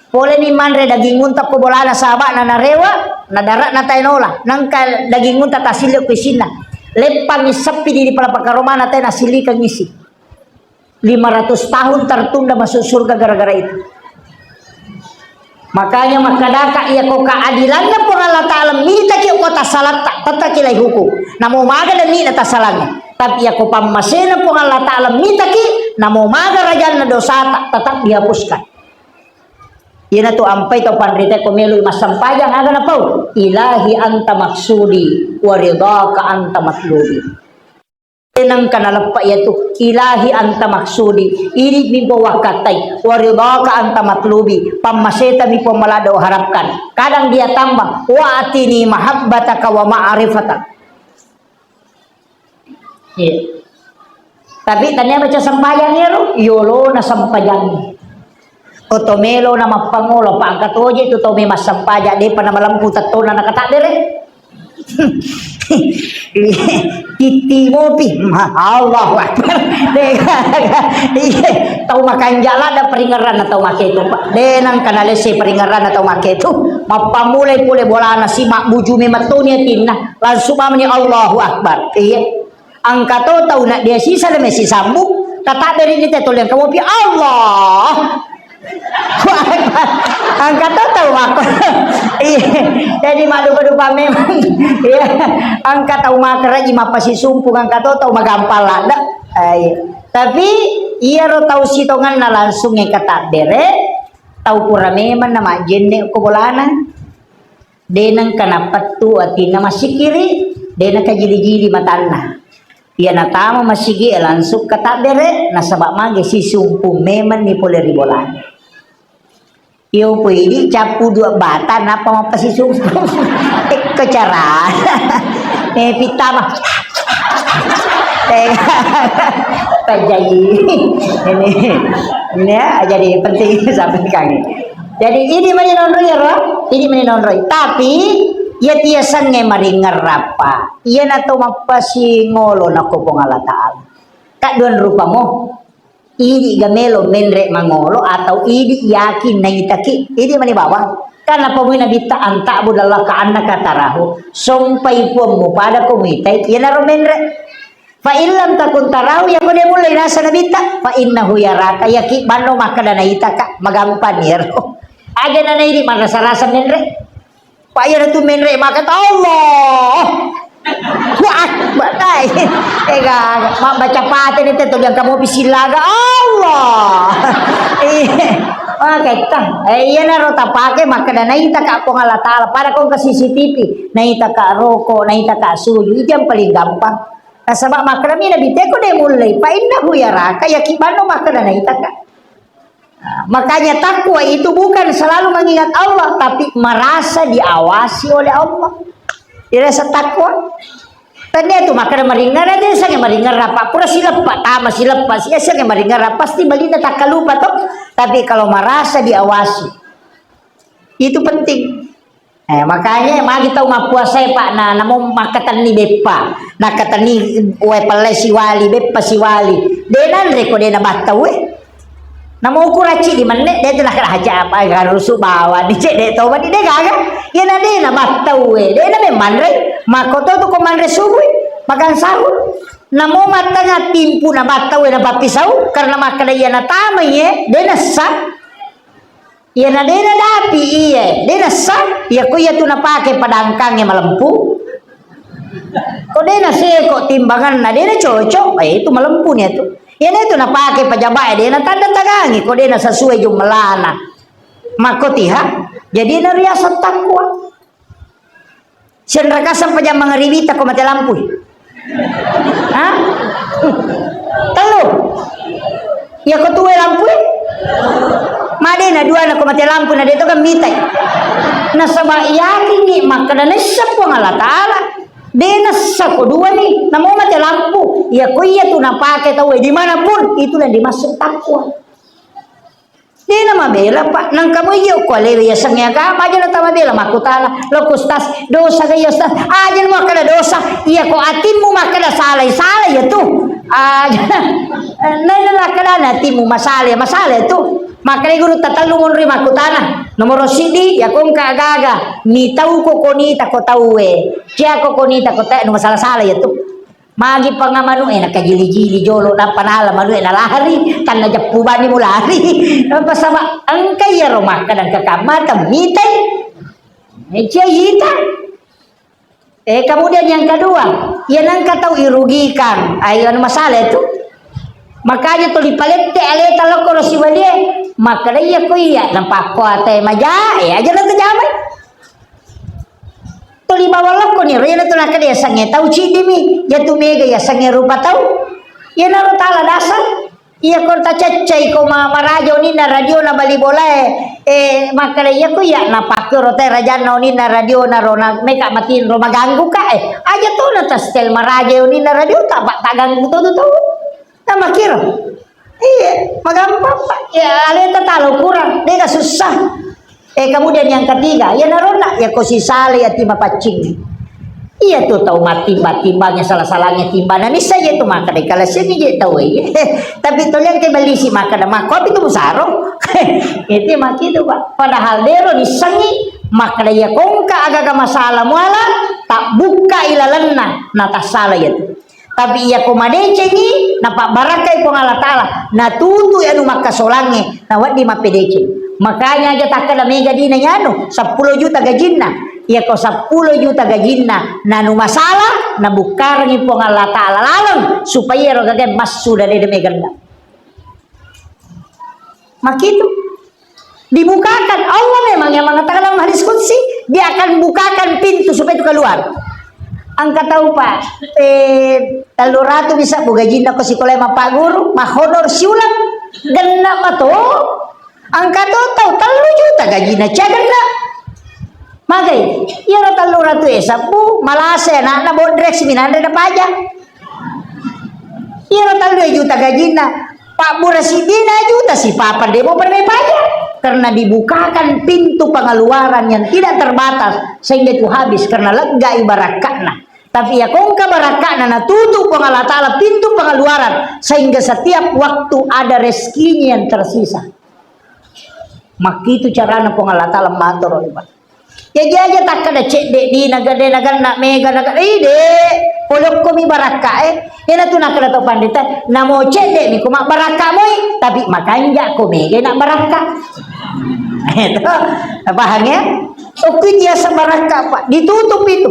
Pole ni manre daging unta ko bolana saba'na narewa, nadara'na tae nola. Nangka daging unta tasilio ko isinna. Leppang seppi di, di Palapa Karoma na tae nassilikang isi. Lima ratus tahun tertunda masuk surga gara-gara itu. Makanya makkedaka, iya ko keadilanna Puang Allah Ta'ala mitaki ko tassalatta, tettaki lai hukum. Namo maga demi na tassalangi. Tapi iya ko pammasena Puang Allah Ta'ala mitaki, namo maga rajanna dosata, tetap dihapuskan. Iyanatu ampai tau panrita ko melo massempajang, aga napau? Ilahi anta maksudi wa ridhaka anta matlubi. Nengka naleppa iyatu, ilahi anta maksudi, idi mimpo wakkattai, wa ridhaka anta matlubi, pammaseta mi Puang malada uharapkan. Kadang dia tambah, wa atini mahabbataka wa ma'rifatak. Iya. Tapi tania baca sempajang ero, yolo na sempajang. Oto melo na mappangolo, pangka toje tu tau memang sempajang, depa na malempu tettona na katabbere. Titti mopi, ma-, Allahu Akbar. Iya, tau makanja lada peringeran tau make tu, Pak. De nang kana lesse peringeran tau make tu. Mappamulai pole bolana si mabbuju memettoni atinna. Langsung mamani Allahu Akbar. Iya. Engka to tau na dia sisa le mesi sambung, katabbere ni te toleng kamopi, Allah. Engka to tau mako. Iya. Jadi madupa-dupa memang. Iya. Engka tau makeraji mappasisumpung, engka to tau magampang ladde. Eh, iya. Tapi iyaro tau sitonganna langsung e katabbere, tau pura memang na majjenne ko bolana. De nengka napettu atinna massikiri, de nakajili-jili matanna. Iya natama masigi e langsung katabbere, nasaba mage sisumpung memang ni pole ri bolana. Iyo poi idi cappu dua bata, nappa mappasisumpung. Ekko cara. Eh, pitama. Tajai. Ini, ini ya, jadi penting sampaikan. Jadi, idi mani nonroi ro, idi mani nonroi. Tapi, iya tiasengnge maringerrappa. Iya nato mappasingolo nako Puang Allah Ta'ala. Kadduan rupamo. Idi gamelo menre mangolo atau idi yakin naitaki. Idi mani bawang. Karena pamui nabitta antabu dalla ka annaka tarahu. Sompai puammu pada ko muitai. Iya naro menre. Fa illam takun tarahu, yako de mulle rasa nabitta, fa innahu yaraka, yaki banno makkeda naitaka, magampang iyaro. Aja nanaidi marasa-rasa menre. Pa iyaro tu menre maka Allah. Wah, batai. Ega, ma-, baca pate ni te toliang kamu pisilaga Allah. Iya. Maketta. Eh, iya naro tapake makkeda naitaka Puang Allah Ta'ala. Pada kong ke C C T V, naitaka roko, naitaka suju. Itu yang paling gampang. Nasaba makkedami Nabi, "Teko de mullei, fa innahu yaraka," yaki banno makkeda naitaka. Nah, makanya takwa itu bukan selalu mengingat Allah, tapi merasa diawasi oleh Allah. Dirasa takwa. Tania tu makkeda maringerra, de sange maringerra, pa pura sileppa, tama sileppa, sia sange maringerra, pasti balinna takkalupa to. Tapi kalau merasa diawasi, itu penting. Eh, makanya magi tau mappuasae, Pak, na, namo makkatenni beppa, nakkatenni wae pellai siwali, beppa siwali. De nanre ko de nabattau, eh. Namo ukuracci di menne, de tu nakaraja apa, garusu bawang, di cek de to, mani de gaga. Iya na de nabattau, eh. De na memang manre, makko to tu ko manre subuh, makan sahur. Namo mattengnga timpu na battau e na pappisau, karena makkeda iya natamai e, de nessa. Iya na de nadapi iye, de nessa, iya ko iya tu napake padangkangnge malempu. Ko de naseko timbanganna, de nacocok, eh, itu malempu ni tu. Iya na itu napake pajaba e, de natanda tangangi, ko de nasesuai jumlahna. Makkotiha, jadi nariaseng takwa. Senrakasang pajang mangaribita ko mate lampui. Ha? Tellu. Iya ko tuwe lampui. Madena dua na ko mate lampu na de to kan mitai. Nasaba yakin ni makkeda nessa Puang Allah Ta'ala. De nessa ko dua ni. Namo mate lampu. Iya ko iya tu napake tau e dimanapun. Itulah yang dimaksud takwa. Dena mabela, Pak. Nangka mo iya ko alewe yasengnge agama, aja na tamabela makkutana. Lo ku Ustaz, dosa ga iya Ustaz? Aja na makkeda dosa. Iya ko atimmu makkeda salai, salai ya tu. Aja. Nai na lakkedana atimmu masalai, masalai tu. Makkeda guru tatellu monri makkutana. Nomoro siddi, ya ko engka gaga. Mitau ko koni tako tauwe. Cia ko koni tako tauwe, nu masalah-salah ya tu. Magi pengamanu e nakajili-jili jolo nappa nala manu e nalari, tanna jeppu bani mulari. Apa sama engka iyaro makkeda engka kamma temmitai. Mecia ita. Eh, kemudian yang kedua, ya nangka tau irugikan. Ayo anu masalah itu. Makanya tuli palette aleta lokko ro sibalie. Makkeda iya ko iya napakko ate maja, eh aja na tajamai. Tuli bawang lokko ni, ro iyana tu nakkeda yasengnge tau ciddimi, iya tu mega yasengnge rupa tau. Iyanaro tala dasar. Iya ko tacaccai ko ma-, maraja oninna radio na bali bolae, eh, makkeda iya ko iya napakkero te rajanna oninna radio na ro na meka matinro maganggu ka, eh, aja to na tastel maraja oninna radio ta, pa-, paganggu to tu tau. Nah, makkiro. Iya, magampang, Pak. Ya, aleta talo kurang, dega susah. Eh, kemudian yang ketiga, ya naronna, ya ko sisale ya tima paccing. Iya tu tau mattimba-timbangnya salah-salahnya timbana nissa iya tu makkeda kala sini je tau iya. Tapi toliang ke beli si makkeda makko api tu musaro. Itu maki tu, Pak. Padahal dero nissengi makkeda iya kongka agaga masalah muala tak buka ilalenna na tasala iya tu. Tapi iya ko madecengi, napabbarakkai Puang Allah Ta'ala, natutu anu makkasolangnge, nawedding mappedeceng. Makanya aja takkeda mega dina yanu, seppulo juta gajinna. Iya ko seppulo juta gajinna, nanu masalah, nabukkarengi Puang Allah Ta'ala laleng, supaya ero gagae massu dade meganna. Makitu. Dibukakan. Allah memang yang mengatakan dalam hadis qudsi, Dia akan bukakan pintu supaya itu keluar. Engka tau, Pak, eh, tellu ratu bisa bu gajinna ko sikola mappaguru, mahonor siulang, genna mato. Engka to tau tellu juta gajinna, cia genna. Magai, iyaro tellu ratu e sabbu, malase anakna bodrek siminanre na paja. Iyaro tellu juta gajinna, pabbura siddina juta sipapa demo pernah paja. Karena dibukakan pintu pengeluaran yang tidak terbatas sehingga itu habis karena lega barakka'na. Tapi ya kongka barakka'na natutup Puang Allah Ta'ala pintu pengeluaran sehingga setiap waktu ada rezekinya yang tersisa. Makkitu carana Puang Allah Ta'ala matoro, Pak. Jaji aja takkeda cedde dina gede naganna mega naga, ih, de, polokko mi barakka e. Iyana tu nakkeda to pandita, namo cedde mi ko mabbarakka moi, tapi makanja ko mega na barakka. Itu, paham ya? Okko biasa barakka, Pak, ditutup itu.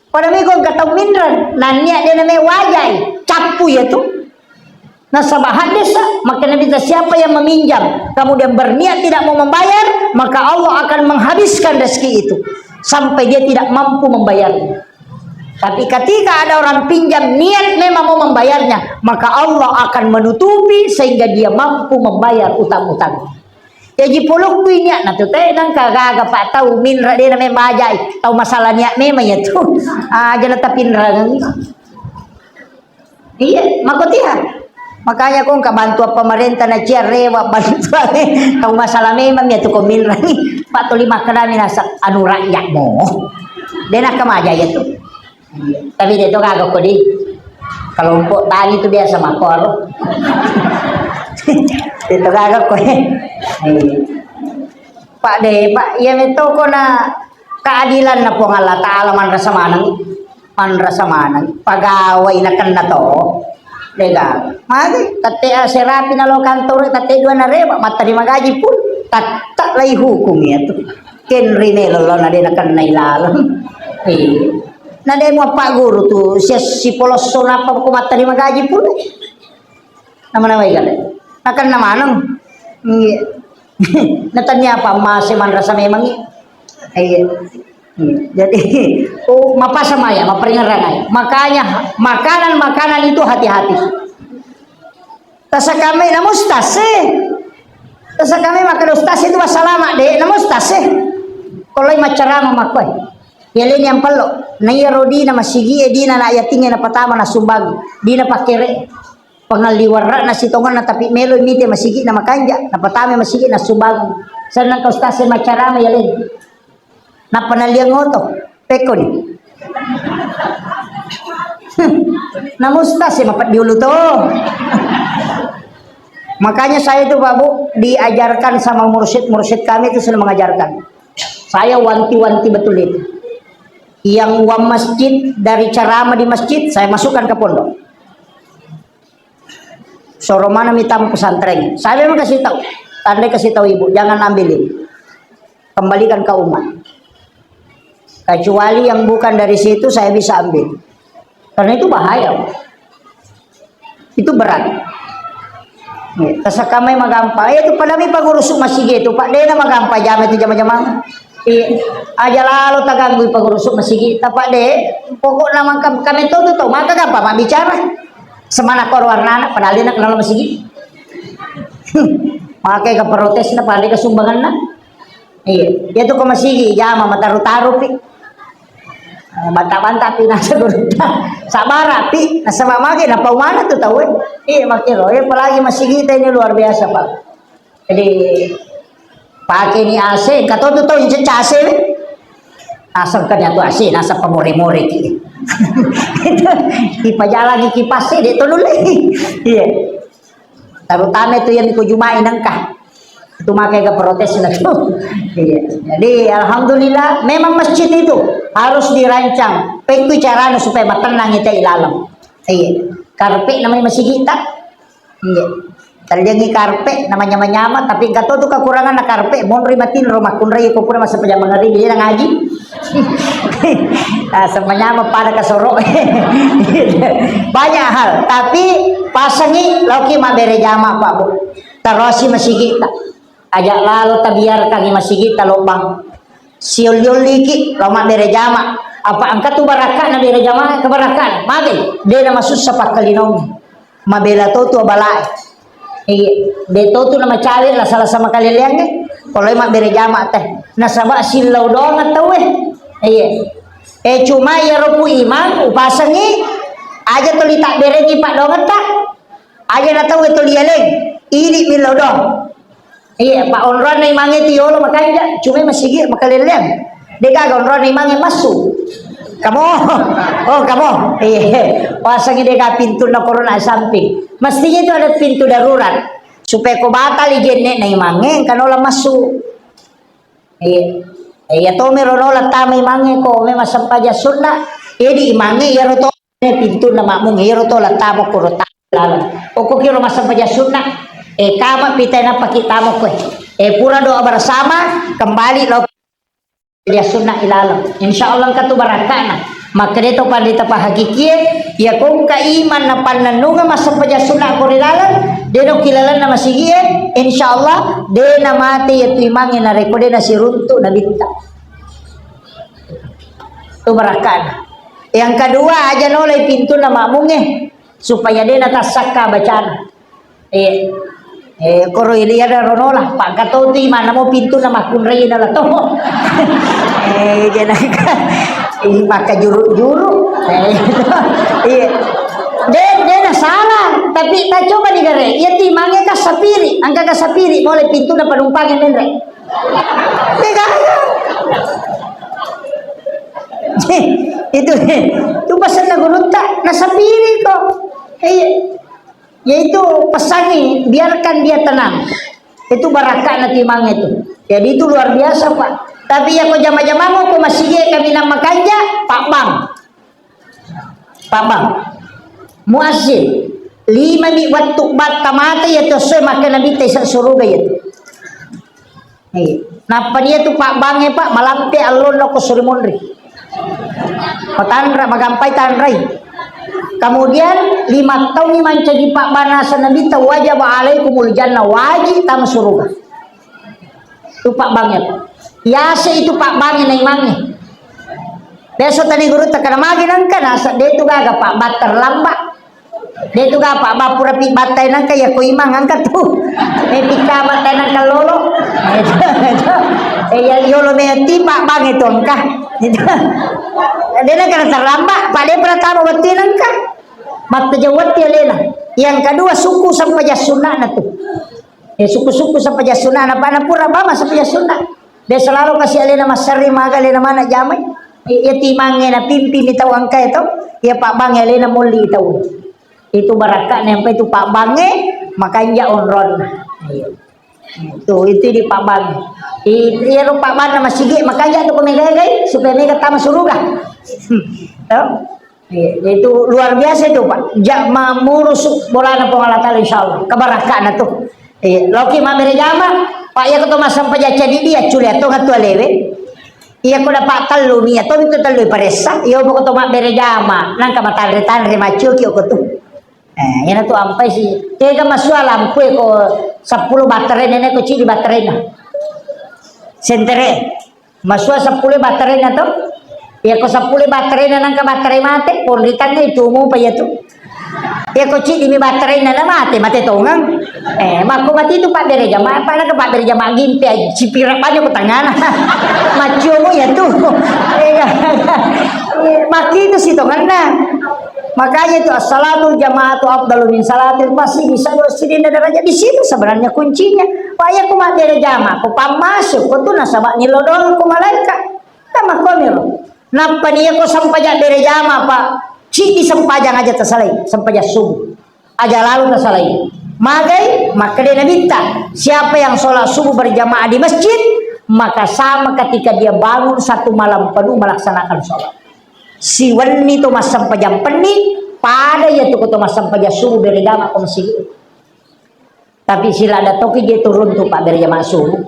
Pada miko engka tau minreng, nannia de name wajai, cappu ya tu. Nasaba hadis, maka Nabi kata, "Siapa yang meminjam, kemudian berniat tidak mau membayar, maka Allah akan menghabiskan rezeki itu sampai dia tidak mampu membayarnya." Tapi ketika ada orang pinjam, niat memang mau membayarnya, maka Allah akan menutupi sehingga dia mampu membayar utang-utang. Jaji polokku niat na tu te nangka gaga pa tau minreng de name bajai, tau masalah niat memang ya tu. Ah, jana tapinreng. Iya, makotiha. Makanya ko engka bantuan pemerintah na cia rewa bantuan tau masalah memang ya tu ko minreng. Pak tuli makkedami nasab anu rakyat mo. De nakka maja ya tu. Tapi de to gaga ko di. Kelompok tani tu biasa makoro. De to gaga ko. Pak de, Pak, iya metto ko na keadilan na Puang Allah Ta'ala manrasa maneng. Manrasa maneng, pagawai nakenna to. Dega. Magi, tette aserapi nalo kantoro, tette dua nareba, matterima gaji pun. Tatta lai hukum ya tu. Kenri melo lo na de nakenna ilaleng. Iya. Na de mu apa guru tu, sia sipolosso napa ko matterima gaji pun. Nama-nama ikan. Nakenna maneng. Iya. Natanya apa emas manrasa memang iya. Iya. Hmm, jadi, oh, mapasa maya, maperingerang aja. Makanya, makanan-makanan itu hati-hati. Tasakame na mustase. Tasakame makan ustaz itu wassalama, de, na mustase. Kalau macarama makoi. Ya, leni yang pello. Na iya rodina masigi, eh, dina na yatinge na patama na sumbang. Dina pakere. Pengalliwarra'na sitongenna, tapi melo mite masigi na makanja, na patama masigi na sumbang. Senang ka ustaz macarama ya, leni. Nappa nalliang oto, pekkoni. Namusta sih mapeddi ulu to. Makanya saya itu, Pak Bu, diajarkan sama mursyid-mursyid kami itu sudah mengajarkan. Saya wanti-wanti betul itu. Yang uang masjid dari ceramah di masjid, saya masukkan ke pondok. Soro mana mita pesantren. Saya memang kasih tahu. Tandai kasih tahu ibu, jangan ambilin. Kembalikan ke umat. Kecuali yang bukan dari situ saya bisa ambil. Karena itu bahaya. Itu berat. Tasakamai magampang. Eh, itu pada mi pagurusuk masigi itu, Pak. Dena magampang jama itu jama-jama. Iya. Aja lalo taganggui pagurusuk masigi. Tapak de, pokokna mangka kami tuh tuh, maka gampang mak bicara. Semana koro warnana, padahal dia nak kenal masigi. Makai ke protes na, pada ke sumbangan na. Iya, dia tuh ke masigi, jama mataru-taru pi. Eh, banta-banta pi nasa gurutta. Sabara pi, nasaba mage na pau mana tuh tahu, eh. Iya, makiro, eh, apalagi masigi kita ini luar biasa, Pak. Jadi, pake ni A C, engka to tu tau incecca A C we. Aseng kan atu A C, nasa pamore-more ki. Itu, ipajalangi kipas e, de to nulle. Iya. Terutama itu yang ko Jumai nengka. Itu makai ke protes na tu. Iya. Jadi, alhamdulillah, memang masjid itu harus dirancang. Pekku caranya supaya matenang kita ilalem. Iya. Karpet namanya masjid kita. Iya. Talliangi karpe, namanya manyama, tapi engka to tu kekurangan na karpe, monri matinro makkunrai ko pura masa pajama ngeri, dia ngaji. Ah, semanyama pada kasoro. Banyak hal, tapi pasangi loki mabbere jama, Pak Bu. Tarosi masigi ta. Aja lalo tabiarkan masigi ta lobang. Siolli-olliki, lo mabbere jama. Apa engka tu barakka na bere jama, kebarakka. Mabe, de na masussa pakkalinong. Mabela to tu abalae. Iya, de to tu namacawe la sala sama kaleleangnge. Poloi mabbere jama teh. Nasaba sillau doang tauwe. Iya. Eh, cuma iyaro ku imang upasengi aja tuli tabberengi paddoangetta. Aja na tauwe tuli yaleng. Idi millau doang. Iya, pa onroanna imangnge tu yolo makanja, cuma masigi makalelleang. Degaga onroanna imangnge massu. Kamo, oh kamo, iya. Pasangi dega pintunna korona samping. Mestinya itu ada pintu darurat supaya ko batali jenne na imangnge engka nola massu. Iya. Iya to mero nola tama imangnge ko memang sempaja sunna. Jadi imangnge iyaro to pintunna makmung iyaro to la tama koro tama laleng. Okko kiro massempajang sunna, eh, kama pita nappa ki tama koe. Eh, pura doa bersama, kembali lo pajang sunna ilaleng. Insya Allah engka tu barakkana. Makkeda to pandita pahakikie, ya kongka iman na pannennunga massempajang sunna ko ri laleng, de no kilalenna masigie, insya Allah de na mate ya tu imangnge narekko de na siruntu nabitta. Tu barakkana. Yang kedua, aja nolai pintunna makmungnge. Supaya de natassakka bacana. Eh, eh, koro ili ada ronola, pakka to tu imana mo pintu na makkunrai na la to. Eh, jenaka, ini maka juru-juru. Eh, iya. De, de na salah, tapi ta coba digare. Iya ti mange ka sapiri, angka ka sapiri, boleh pintu na penumpang yang menre. De gaga. Itu, itu pesanna gurutta, na sapiri ko. Iya. Yaitu pesangi, biarkan dia tenang. Itu barakka na timang itu. Jadi itu luar biasa, Pak. Tapi ya ko jama-jamang ko masigi kami nang makanja, Pak Bang. Pabbang. Muazzin. Lima mi wettu batta mate iya tu esso e makkeda Nabitta ise suruga iya tu. Iya. Nappa dia tu pabbangnge, Pak, malampe allonna ko suri monri. Matanra, magampai tanrai. Kemudian lima taungngi mancaji pabbang naseng Nabitta, wajaba alaikumul jannah, wajib tama suruga. Tu pabbangnge, Pak. Yase itu pabbangnge naimangnge. Biasa tani guru tekana magi nangka nasa de tu gaga pabbang terlambat. De tu gaga pabbang pura pi battai nangka ya ko imang angka tu. Eh, pika battai nangka lolo. Eh, ya yolo me ti pabbangnge tu angka. De nangka terlambat, pada pernah tamu wettu nangka. Matta jawati alena. Yang kedua, suku sempajang sunnana tu. Eh, suku-suku sempajang sunnana, apa na pura bama sempajang sunna. De selalu kasi alena massarri maga alena mana jamai. Eh, iya timangnge na pimpi mi tau angka itu. Iya pabbangnge alena molli tau. Itu barakka nempa itu pabbangnge makanja onronna. Iya. Tuh, itu di pabbangnge. Itu iya ro pabbanna masigi makanja tu ko mega-gai supaya mega tama suruga. Tuh. Iya, itu luar biasa itu, Pak. Ja-, mamurus bolana Puang Allah Taala, insya Allah. Kebarakana tu. Iya, loki mabbere jama, Pak, iya ko to massempajang cadi dia, culi atau ngatu alewe. Iya ko dapat tellu, mi atau itu tellu paressa. Iya, pokok to mabbere jama, nangka matanre-tanre, maccio ki ko tu. Eh, iyana tu ampai si. Tega masua lampu ko sepuluh baterai nenek ko cili baterai na. Sentere. Masua seppulo bateraina to. Iya ko seppulo bateraina nangka baterai mate, ponritanna itu mupa iya tu. Iya ko ciddi mi bateraina na mate, mate tongeng. Eh, makko mati itu pabbere jama, apa naka pabbere jama gimpe, cipira banyak ko tangana. Maccio mu iya tu. Iya. Makki itu si tongenna. Makanya itu as-salatul jama'atu afdalu min salatil, pasti bisa dua sidin derajat di situ sebenarnya kuncinya. Wah, iya ku mabbere jama, ku pammasuk, ku tu nasaba nyellodong ku malaika. Tamakkoniro. Nappa nia ko sempajang bere jama, Pak. Cidi sempajang aja tasalai, sempajang subuh. Aja lalu tasalai. Magai, makkeda Nabitta, siapa yang sholat subuh berjamaah di masjid, maka sama ketika dia bangun satu malam penuh melaksanakan sholat. Siwenni to massempajang penni, pada iya tu ko to massempajang subuh bere jama ko masigi. Tapi silada toki je turun tu pabbere jama subuh.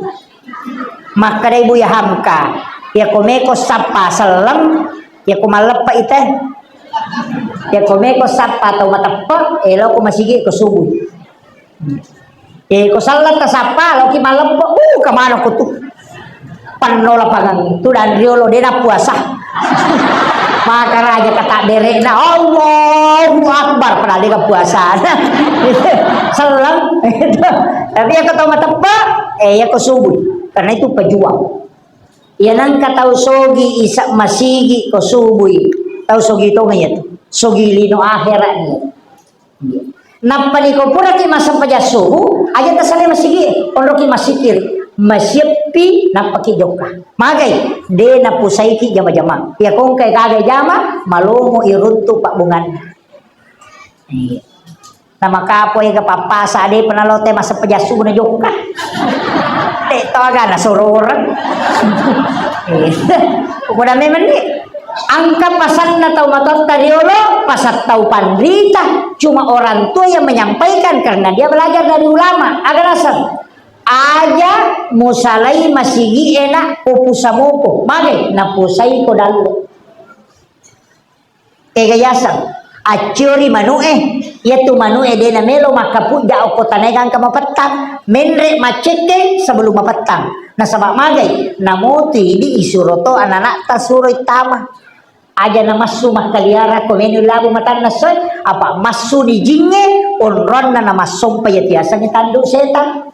Makkedai Buya Hamka, iya ko meko sappa selleng, iya ko malleppe ite. Iya ko meko sappa tau mateppe, elo ko masigi ko subuh. Eh, ko sallang tasappa, loki malleppo, uh, kemana ko tu? Penno lapangan tu dan riolo, dena puasa. Maka raja kata derekna, Allahu Akbar, padahal dia puasa. Sellang. Tapi ya ketemu tempat, eh, ya ke subuh. Karena itu pejuang. Ya nangka tau sogi isa masigi ko subui. Tau sogi tonga ya tu. Sogi lino akhirat ni. Nappa niko puraki massempajang subuh, aja tasalai masigi, onroki massikir, masieppi, nappaki jokka. Magai, de napusaiki jama-jama. Iya kongkai gaga jama, malomo iruntu pabbunganna. Iya. Namakapo ega pappasa, de penalote massempajang subuh na jokka. De to aga nasororeng. Iya. Udah memang ni. Engka pasanna tau matoatta riolo, pasang tau panrita, cuma orang tua yang menyampaikan karena dia belajar dari ulama. Aga naseng, aja musalai masigi ena ko pusa mupo, mage napusai ko dalle. Ega yaseng, acciori manu'e, iyatu manu'e de namelo makkapujja okko tanae gangka mapettang, menre maccekke sebelum mapettang. Nasaba magai, namotu idi isuro to anana'ta suroi tama. Aja namassu makkaliara ko meni labu matanna soe, apa massu ni jingnge, onronna namassompa iya tiasangnge tandu setang.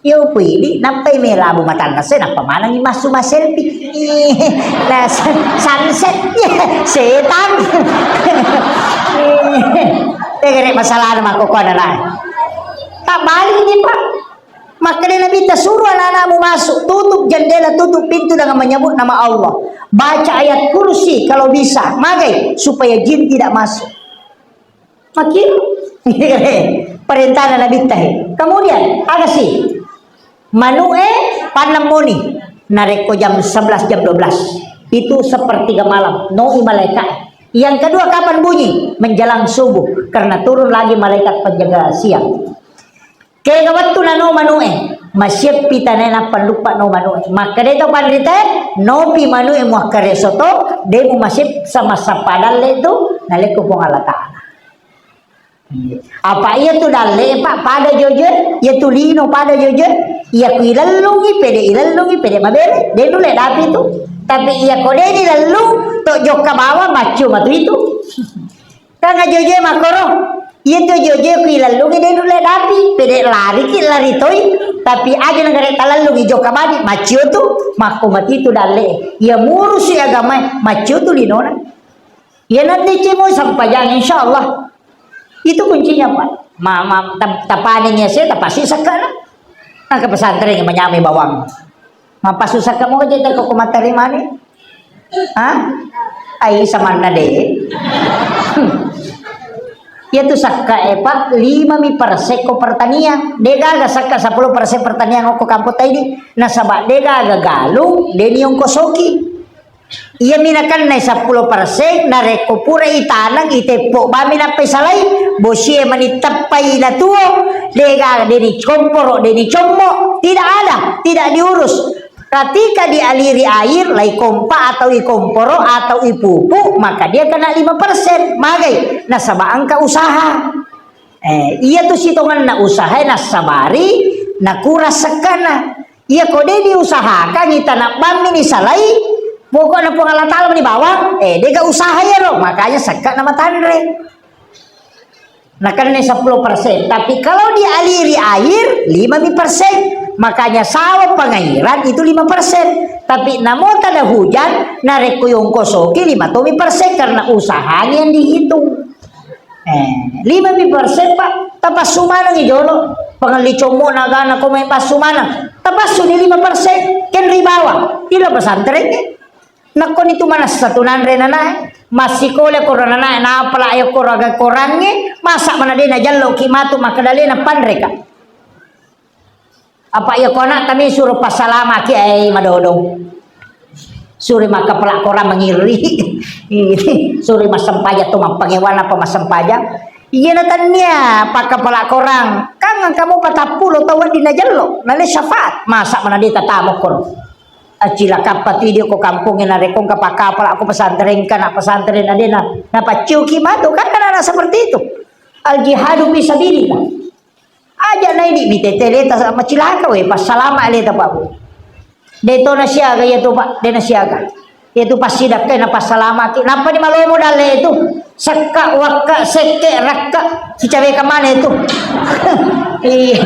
Iyo pui idi, nappai melabu matanna soe, nappa manengi massu masselfie. Ih, nah, sun-, sunset, iya, setang. Tegere masalah makko ko anana. Tak balik ni, Pak. Makkeda Nabitta, "Suruh anak-anakmu masuk, tutup jendela, tutup pintu dengan menyebut nama Allah. Baca ayat kursi kalau bisa, magai, supaya jin tidak masuk." Makin perintahna Nabitta he. Kemudian, aga si? Manu'e pannemmoni. Narekko jam sebelas, jam dua belas. Itu sepertiga malam. Noi malaika. Yang kedua, kapan bunyi? Menjelang subuh, karena turun lagi malaikat penjaga siang. Kega wettu nano manu'e, masieppi tanae nappa luppa no manu'e. Makkeda to panritae, nopi manu'e muakkareso to, de mu masiep sama sappa dalle tu, nalekko Puang Allah Ta'ala. Apa iya tu dalle, Pak, pada jojo, iya tu lino pada jojo, iya ku ilellungi, pede ilellungi, pede mabere, de nulle dapi tu. Tapi iya ko de dilellung, to jokka bawang, maccio matu itu. Kan ajoje makoro. Iya tu ajoje ku ilellungi de nulle dapi, pede lari ki lari toi. Tapi aja negara talellungi jokka bani, maccio tu, makko mati tu dalle. Iya murusi agama, maccio tu linona. Iya nanti cimo sampajang, insya Allah. Itu kuncinya, Pak. Ma, ma, tap-, tapaning ya saya, tapasi sekana. Nah, ke pesantren yang menyamai bawang. Mappasusakka moga jetta ko, ko matterimani? Ha? Ai samanna de. Iya tu sakka e, Pak, lima mi persen ko pertanian. De gaga sakka sepuluh persen pertanian ko kampung taidi. Nasaba de gaga galung, de niongkosoki. Iya mi nakennai sepuluh persen, narekko pura itaneng, iteppo bami nappai salai, bosie mani teppai natuo, de gaga, de ni komporo, de ni commo, tidak ada, tidak diurus. Ketika dialiri air, lai kompa atau ikomporo atau ipupu, maka dia kena lima persen. Magai? Nasaba engka usaha. Eh, iya tu sitongenna usaha nassabari nakura sekkana. Iya ko de diusahakan, itana bammi ni salai, pokokna Puang Allah Ta'ala mani bawang, eh, dega usaha iyaro, makanya sekka na matanre. Nakenna sepuluh persen. Tapi kalau dialiri air, lima mi persen. Makanya sawah pengairan itu lima persen. Tapi namo tada hujan, narekko yongkosoki lima tomi persen karena usahanya yang dihitung. Eh, lima mi persen, Pak. Tapassu maneng i jolo. Pengelli commo nagana ko mai passu maneng. Tapassu ni lima persen. Ken ribawa. Ila pesantren ke. Nakkoni tu manessa tu nanre nanae, massikola koro nanae, napala ayo koro aga korangnge, masa mana de najallo ki matu makkeda le napanreka. Apa iya ko anakta mi suro passalamaki, ai madodong. Suro makkapala korang mangiri. Suro massempajang to mappangewana apa massempajang. Iya na tania pakkapala korang. Kan engka mo patappulo tau wedding najallo, nale syafaat. Masa mana de tatamo koro. Acilakappa tu idi ko kampongnge narekko engka pakkapala ko pesantren, engka na pesantren na dena napacciuki matu, kan anak-anak seperti itu. Al jihadu fi sabilillah. Aja na idi mitete leta macilaka we, passalama leta Pak Bu. De to nasiaga iya tu Pak, de nasiaga. Iya tu passidakkai na passalamaki. Nappa di malomo dalle itu. Sekka, wakka, sekke, rakka. Sicawe kamane itu. Iya.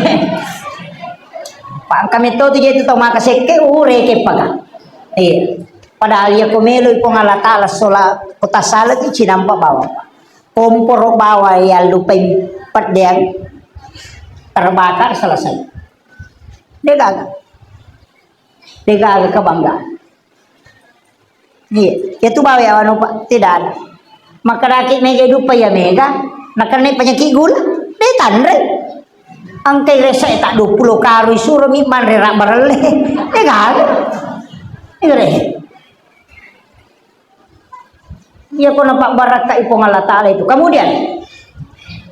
Pangka metto tu je tu tau maka sekke, uh, reke paga. Iya. Padahal iya ko melo i Puang Allah Ta'ala sola, ko tasala tu cinampa bawang. Komporo bawang ya lupai peddeang. Terbakar selesai. Degaga. Degaga kebanggaan. Iya, iya tu bawa ya anu, Pak, tidak ada. Makaraki mega dupa ya mega, nakenna penyakit gula, de tanre. Angkai resa tak dua puluh karung suro mi manre rak barelle. De gaga. Iya re. Iya ko napabbarakkai Puang Allah Ta'ala itu. Kemudian,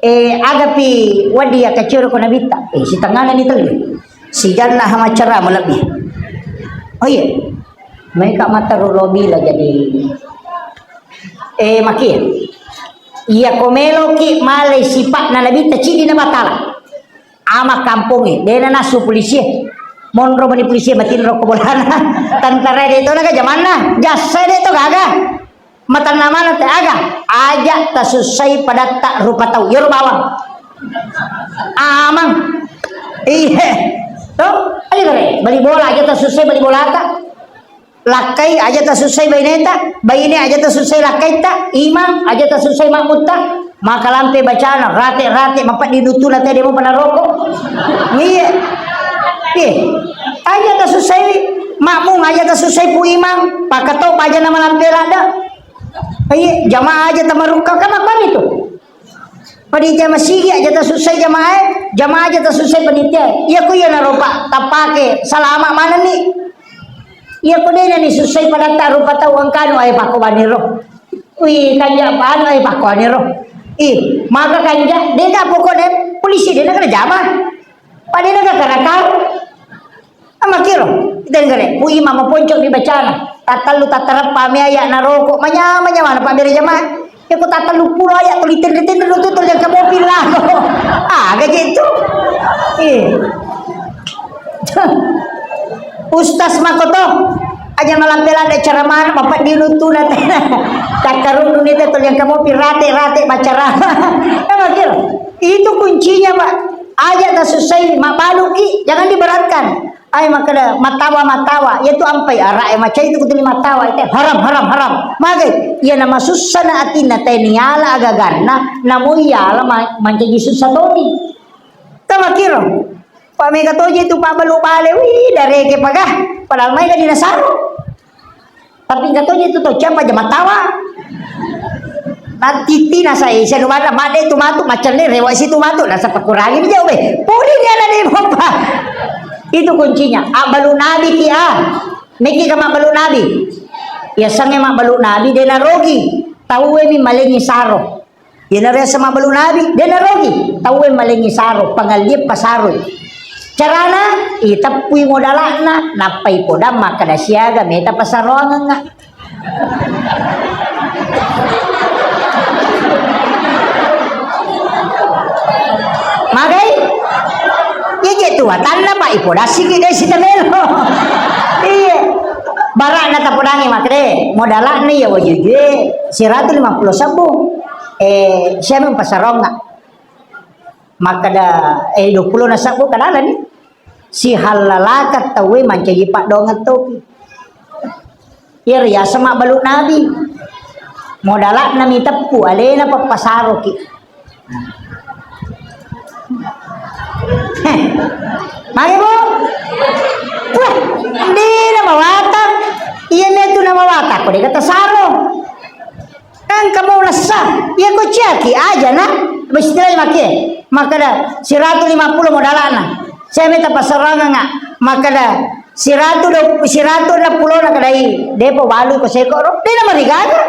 eh, agapi wadi ya kecil ko nabitta. Eh, sitengana ni telli. Sijanna hamacara malebbi. Oh iya. Mereka mata rolo bila jadi. Eh, maki. Iya ko meloki malai sipatna nabitta cidi na batala. Ama kampongnge, de na nasu polisie. Monro mani polisie matinro ko bolana. Tentara de to naga jamanna. Jasa de to gaga. Matanna mana te aga? Aja tasussai padatta rupa tau. Yoro bawang. Amang. Iya. To, aja kare. Bali bola aja tasussai bali bolata. Lakkai aja tasussai baineta, baine aja tasussai lakkaitta, imang aja tasussai makmutta, maka lampe bacana, rate-rate, mapeddi duttuna tede mo panaroko. Iya. Iya. Aja tasussai makmung, aja tasussai pu imang, pakatau aja nama lampe ladda. Iya, jamaah aja tamarukka, kan apa itu? Panitia masigi aja tasussai jamaah, jamaah aja tasussai panitia. Iya ku iya naropa tapake salama manenni. Iya ku dena ni sussai padatta rupa tau engkanu ae pakko baniro. Wih, kanja' pa anu, eh, pakkuaniro. Ih, maka kanja', de' ga pokokna polisi, de' na kena jama. Pada de' na kena karo. Amakkiro, denggere, ku imam maponco' mi bacana. Tattellu tattareppa mi aya' naroko', manyameng-nyameng na pabbere jamaah. Iya ko tattellu pulo aya' tuli tenre-tenre tu, tuli engka mopi' lako. Aga je' tu. Eh. Ustaz makoto, aja' malampe-lampe ceramah, mapedding uttuna tena. Takkarunnu ni te tuli engka mopi' rate-rate maceramah. Amakkiro, itu kuncinya, Pak. Aja' tasussai, mabbaluki, jangan diberatkan. Ai makkeda, "Mattawa, mattawa." Iyatu ampai ara'e macai tu kutuli mattawa, ite, "Haram, haram, haram." Magai, iyana masussana atinna, tae niala agaganna, namo iyala ma-, mancaji sussa toni. Tamakkiro. Pa mega toje tu pabbalu bale, wih, dareke paga. Padahal maega dinasaro. Tapi engka toje tu tau ciampa jama tawa. Nattitti nasai, sianu bana, madde tu matu, macelle, rewa si tu matu, nasa pakurangi ni jauh, be. Puri ni ana de mopa. Itu kuncinya. Abbalu nabi ki, ah. Meki ka mabbalu nabi. Yasengnge mabbalu nabi, de narogi. Tauwe mi malengi saro. Iyanaro yaseng mabbalu nabi, de narogi. Tauwe malengi saro, pangallie pasaroi. Carana, iteppui modala'na, nappai podang makkeda siaga meta pasaroangengnga. Magai? Iya je' tu watanna, Pak, ipodassiki de' sitamelo. Iya. Bara'na tapodangi makkeda, modala'na iya wajujue siratu lima pulo sebbu. Eh, siapa yang pasarongga? Makkeda, eh, dua pulo na sebbu kadalani. Sihallalakang tauwe mancaji paddoangeng topi. Iya riaseng mabbalu nabi. Modala'na miteppu, alena pappasaroki. Heh. Magi, Bu? Wah, dina mawatang. Iya metu na mawatang, ko deka tasaro. Engka mau lessa, iya ko ciaki aja na, istilah make. Makkeda siratu lima pulo modalana. Saya minta pasarangan nggak? Makkeda siratu do, siratu enam pulo na kedai. Depo balu ko seko ro. Dena marigaga.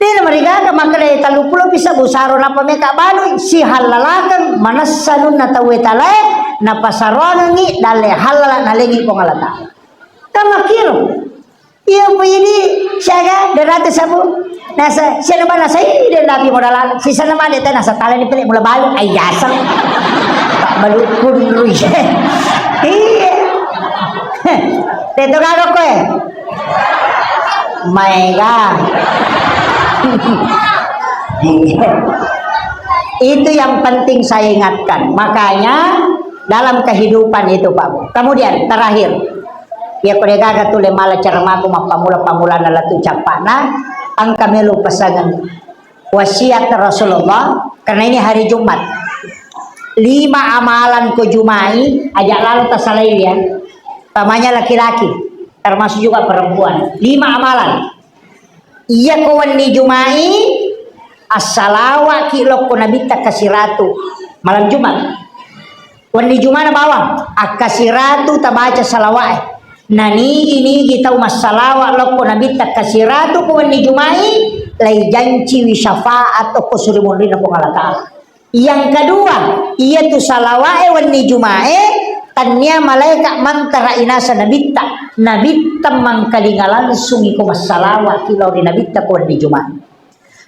Dena marigaga makkeda tellu pulo bisa busaro napa meka balu si halalakang manessa nunna tauwe talae na pasarangangi dalle halala nalengi Puang Allah Ta'ala. Kan makkiro. Iya, apa ini? Siaga, derate sabu. Nasa, siapa nasa, ih, dia nabi modal. Sisa nama dia teh nasa tala ni pelik mula balu. Ai, jaseng. Tak balu kunru, iya. Iya. Teto kagak kowe? Maega. Itu yang penting saya ingatkan. Makanya, dalam kehidupan itu, Pak Bu. Kemudian, terakhir, iya, ko degaga tu le mala ceramaku mappammula-pammulana latu cappa'na, engka melo pesangan wasiat Rasulullah, karena ini hari Jumat. Lima amalan ko Jumai, aja lalo tasalai ya. Utamanya laki-laki, termasuk juga perempuan. Lima amalan. Iya ko wenni Jumai, assalawaki lokko Nabitta kasiratu malam Jumat. Wenni Jumana bawang, akkasiratu tabaca salawae. Nanigi-nigi tau massalawa lokko Nabitta kasiratu ko wenni Jumai, laijanciwi syafaat okko suri munrinna Puang Allah Ta'ala. Yang kedua, iyatu salawae wenni Jumae, tannia malaeka mantara inasa Nabitta. Nabitta mangkalinga langsung iko massalawa ki lao ri Nabitta ko wenni Jumae.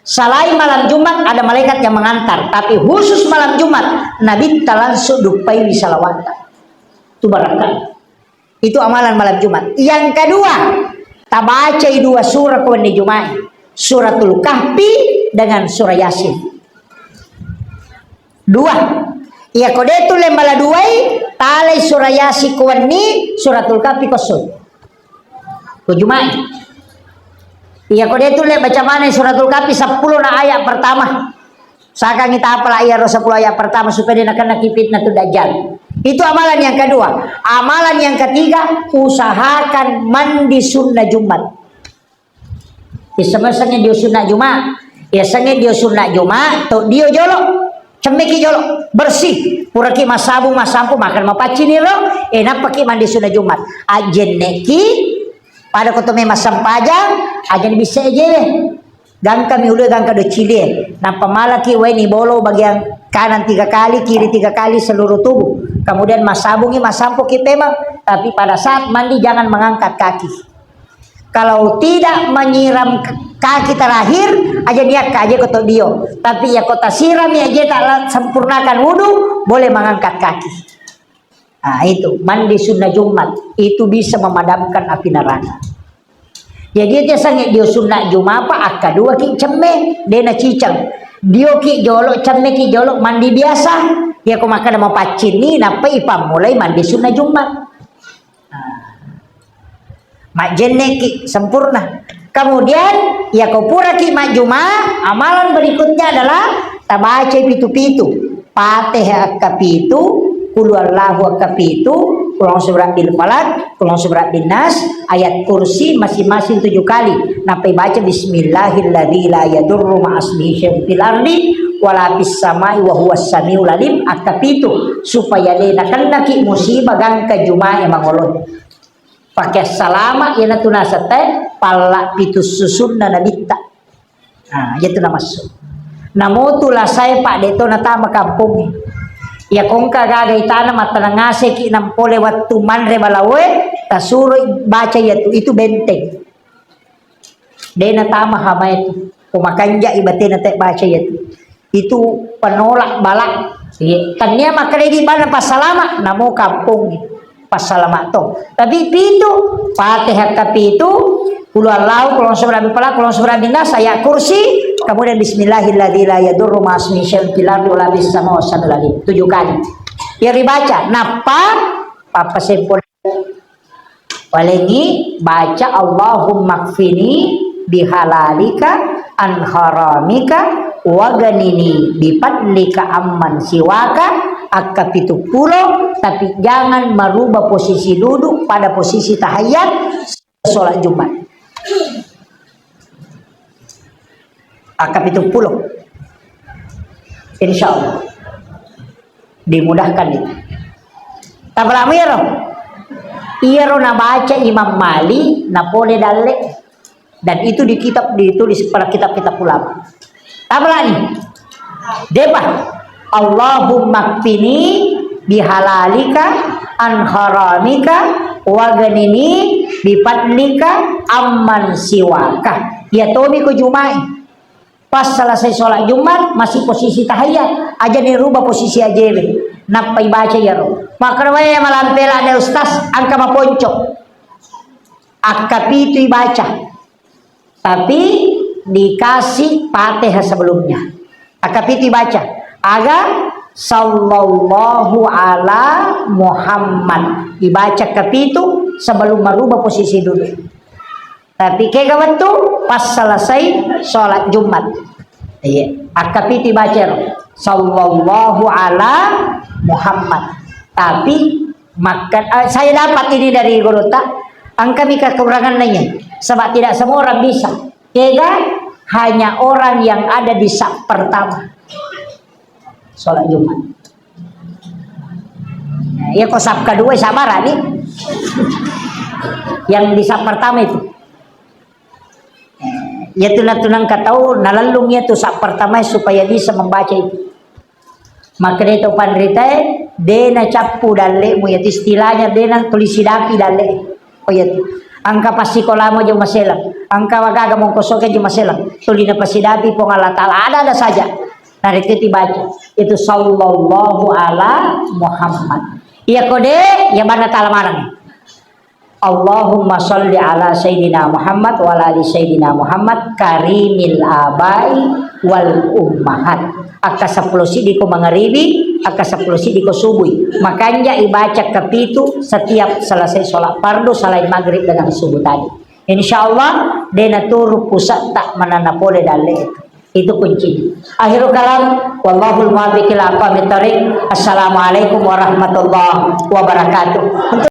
Selain malam Jumat ada malaikat yang mengantar, tapi khusus malam Jumat Nabitta langsung duppaiwi salawatta. Itu barakah. Itu amalan malam Jumat. Yang kedua, tabacai dua surah ko wenni Jumae. Suratul Kahfi dengan surah Yasin. Dua. Iya ko de tu lembala duai, talai surah Yasin ko wenni, Suratul Kahfi ko esso. Ko Jumae. Iya ko de tu le baca mana Suratul Kahfi seppulo na ayat pertama. Sakangi tapala iyaro seppulo ayat pertama supaya de nakenna ki fitnah tu dajjal. Itu amalan yang kedua. Amalan yang ketiga, usahakan mandi sunnah Jumat. Isemesengi dio sunnah Jumat. Iyasengi dio sunnah Jumat, to dio jolo. Cemmeki jolo, bersih. Puraki massabu, massampu, makan mapaccini ro, eh, nappaki mandi sunnah Jumat. Ajenneki Pada ko to memang sempajang, aja ni bisa ejewe. Gangka mi ulu, gangka docilie. Nappa malaki wae ni bolo bagian kanan tiga kali, kiri tiga kali seluruh tubuh. Kemudian massabungi, massampoki pemang. Tapi pada saat mandi jangan mengangkat kaki. Kalau tidak menyiram k-, kaki terakhir, aja niakka aja ko to dio. Tapi ya ko tasirami aja tak la-, sempurnakan wudu, boleh mengangkat kaki. Nah, itu mandi sunnah Jumat itu bisa memadamkan api neraka. Jadi dia sange dio sunnah Jumat apa akka dua ki cemme dena cicang. Dio ki jolo cemme ki jolo mandi biasa. Ya ko makkada mapaccing ni nappa ipammulai mandi sunnah Jumat. Nah, majjenneki sempurna. Kemudian, ya ko puraki majjuma, amalan berikutnya adalah tabacai pitu-pitu. Fatihah akka pitu, Qul huwallahu akka pitu, Qul a'udzu birabbil falaq, Qul a'udzu birabbin nas, ayat kursi masing-masing tujuh kali. Nappa baca bismillahilladzi la yadurru ma'asmihi syai'un fil ardi wala fis samai wa huwas samiul alim akka pitu, supaya de nakennaki musibah gangka jumae mangoloi. Pakai salama iyanatu nasette palla pitu susunna nabitta. Nah, itu namassu. Namo tu lasae, Pak, de to natama kampongnge. Ya kongka gaga itana mattanang ngaseki nampole wettu manre balawoe, tasuroi baca iyatu, itu benteng. De natama hamae tu. Ko makanja ibatena te baca iyatu. Itu penolak bala. Iya. Tania makkeda idi bana passalama, namo kampong passalama to. Tapi pitu, Fatihah ka pitu, Qul huwallahu, Qul a'udzu birabbil falaq, Qul a'udzu birabbin nas, ayat kursi, kemudian bismillahilladzi la yadurru ma'asmihi syai'un fil ardi wala fis samai wa huwas samiul alim. Tujuh kali. Ya dibaca, nappa, papa sempurna. Palengi baca Allahumma kfini bihalalika an haramika waganini bifadlika amman siwaka akka pitu pulo, tapi jangan merubah posisi duduk pada posisi tahiyat sholat Jumat. Akka pitu pulo. Insya Allah. Dimudahkan itu. Tapalamu iyaro? Iyaro nabaca Imam Malik, napole dalle. Dan itu di kitab, ditulis pada kitab-kitab ulama. Tapalani. Depa. Allahumma kfini bihalalika an haramika waganini bifadlika amman siwaka. Ya tomi ko jumai. Pas selesai sholat Jumat, masih posisi tahiyat. Aja dirubah posisi ajewe. Nappa ibaca iyaro. Makkeda wae malampela ne ustaz, engka maponco. Akka pitu ibaca. Tapi dikasih Fatihah sebelumnya. Akka pitu ibaca. Aga sallallahu ala Muhammad. Ibaca kapitu sebelum merubah posisi duduk. Tapi kega wettu pas selesai sholat Jumat. Iya, akkapiti baca ro, sallallahu ala Muhammad. Tapi makan, eh, saya dapat ini dari guru ta, engka mi kekurangan nanya. Sebab tidak semua orang bisa. Kega hanya orang yang ada di saf pertama. Sholat Jumat. Nah, iya ko saf kedua sabar ni. Yang di saf pertama itu. Iya tu natunang katau nalellung iya tu saf pertama supaya bisa membaca itu. Makanya itu panritae dena cappu dallemu ya istilahnya dena tulis sidapi dalle. Oh iya tu. Engka passikolamu aja maselang. Engka wagaga mongkosoke aja maselang. Tulina pasidapi Puang Allah Ta'ala ada-ada saja. Narekko tibaca itu sallallahu ala Muhammad. Iya kode ya bana tala maneng. Allahumma salli ala sayyidina Muhammad wa ala ali sayyidina Muhammad karimil abai wal ummahat. Akka seppulo siddi ko mangaribi, akka seppulo siddi ko subui. Makanja ibaca kapitu setiap selesai sholat fardu selain maghrib dengan subuh tadi. Insya Allah, dena turu pusat tak manana pole dalle itu. Itu kuncinya. Akhirul kalam, wallahul muwaffiq ila aqwamit thariq. Assalamualaikum warahmatullahi wabarakatuh.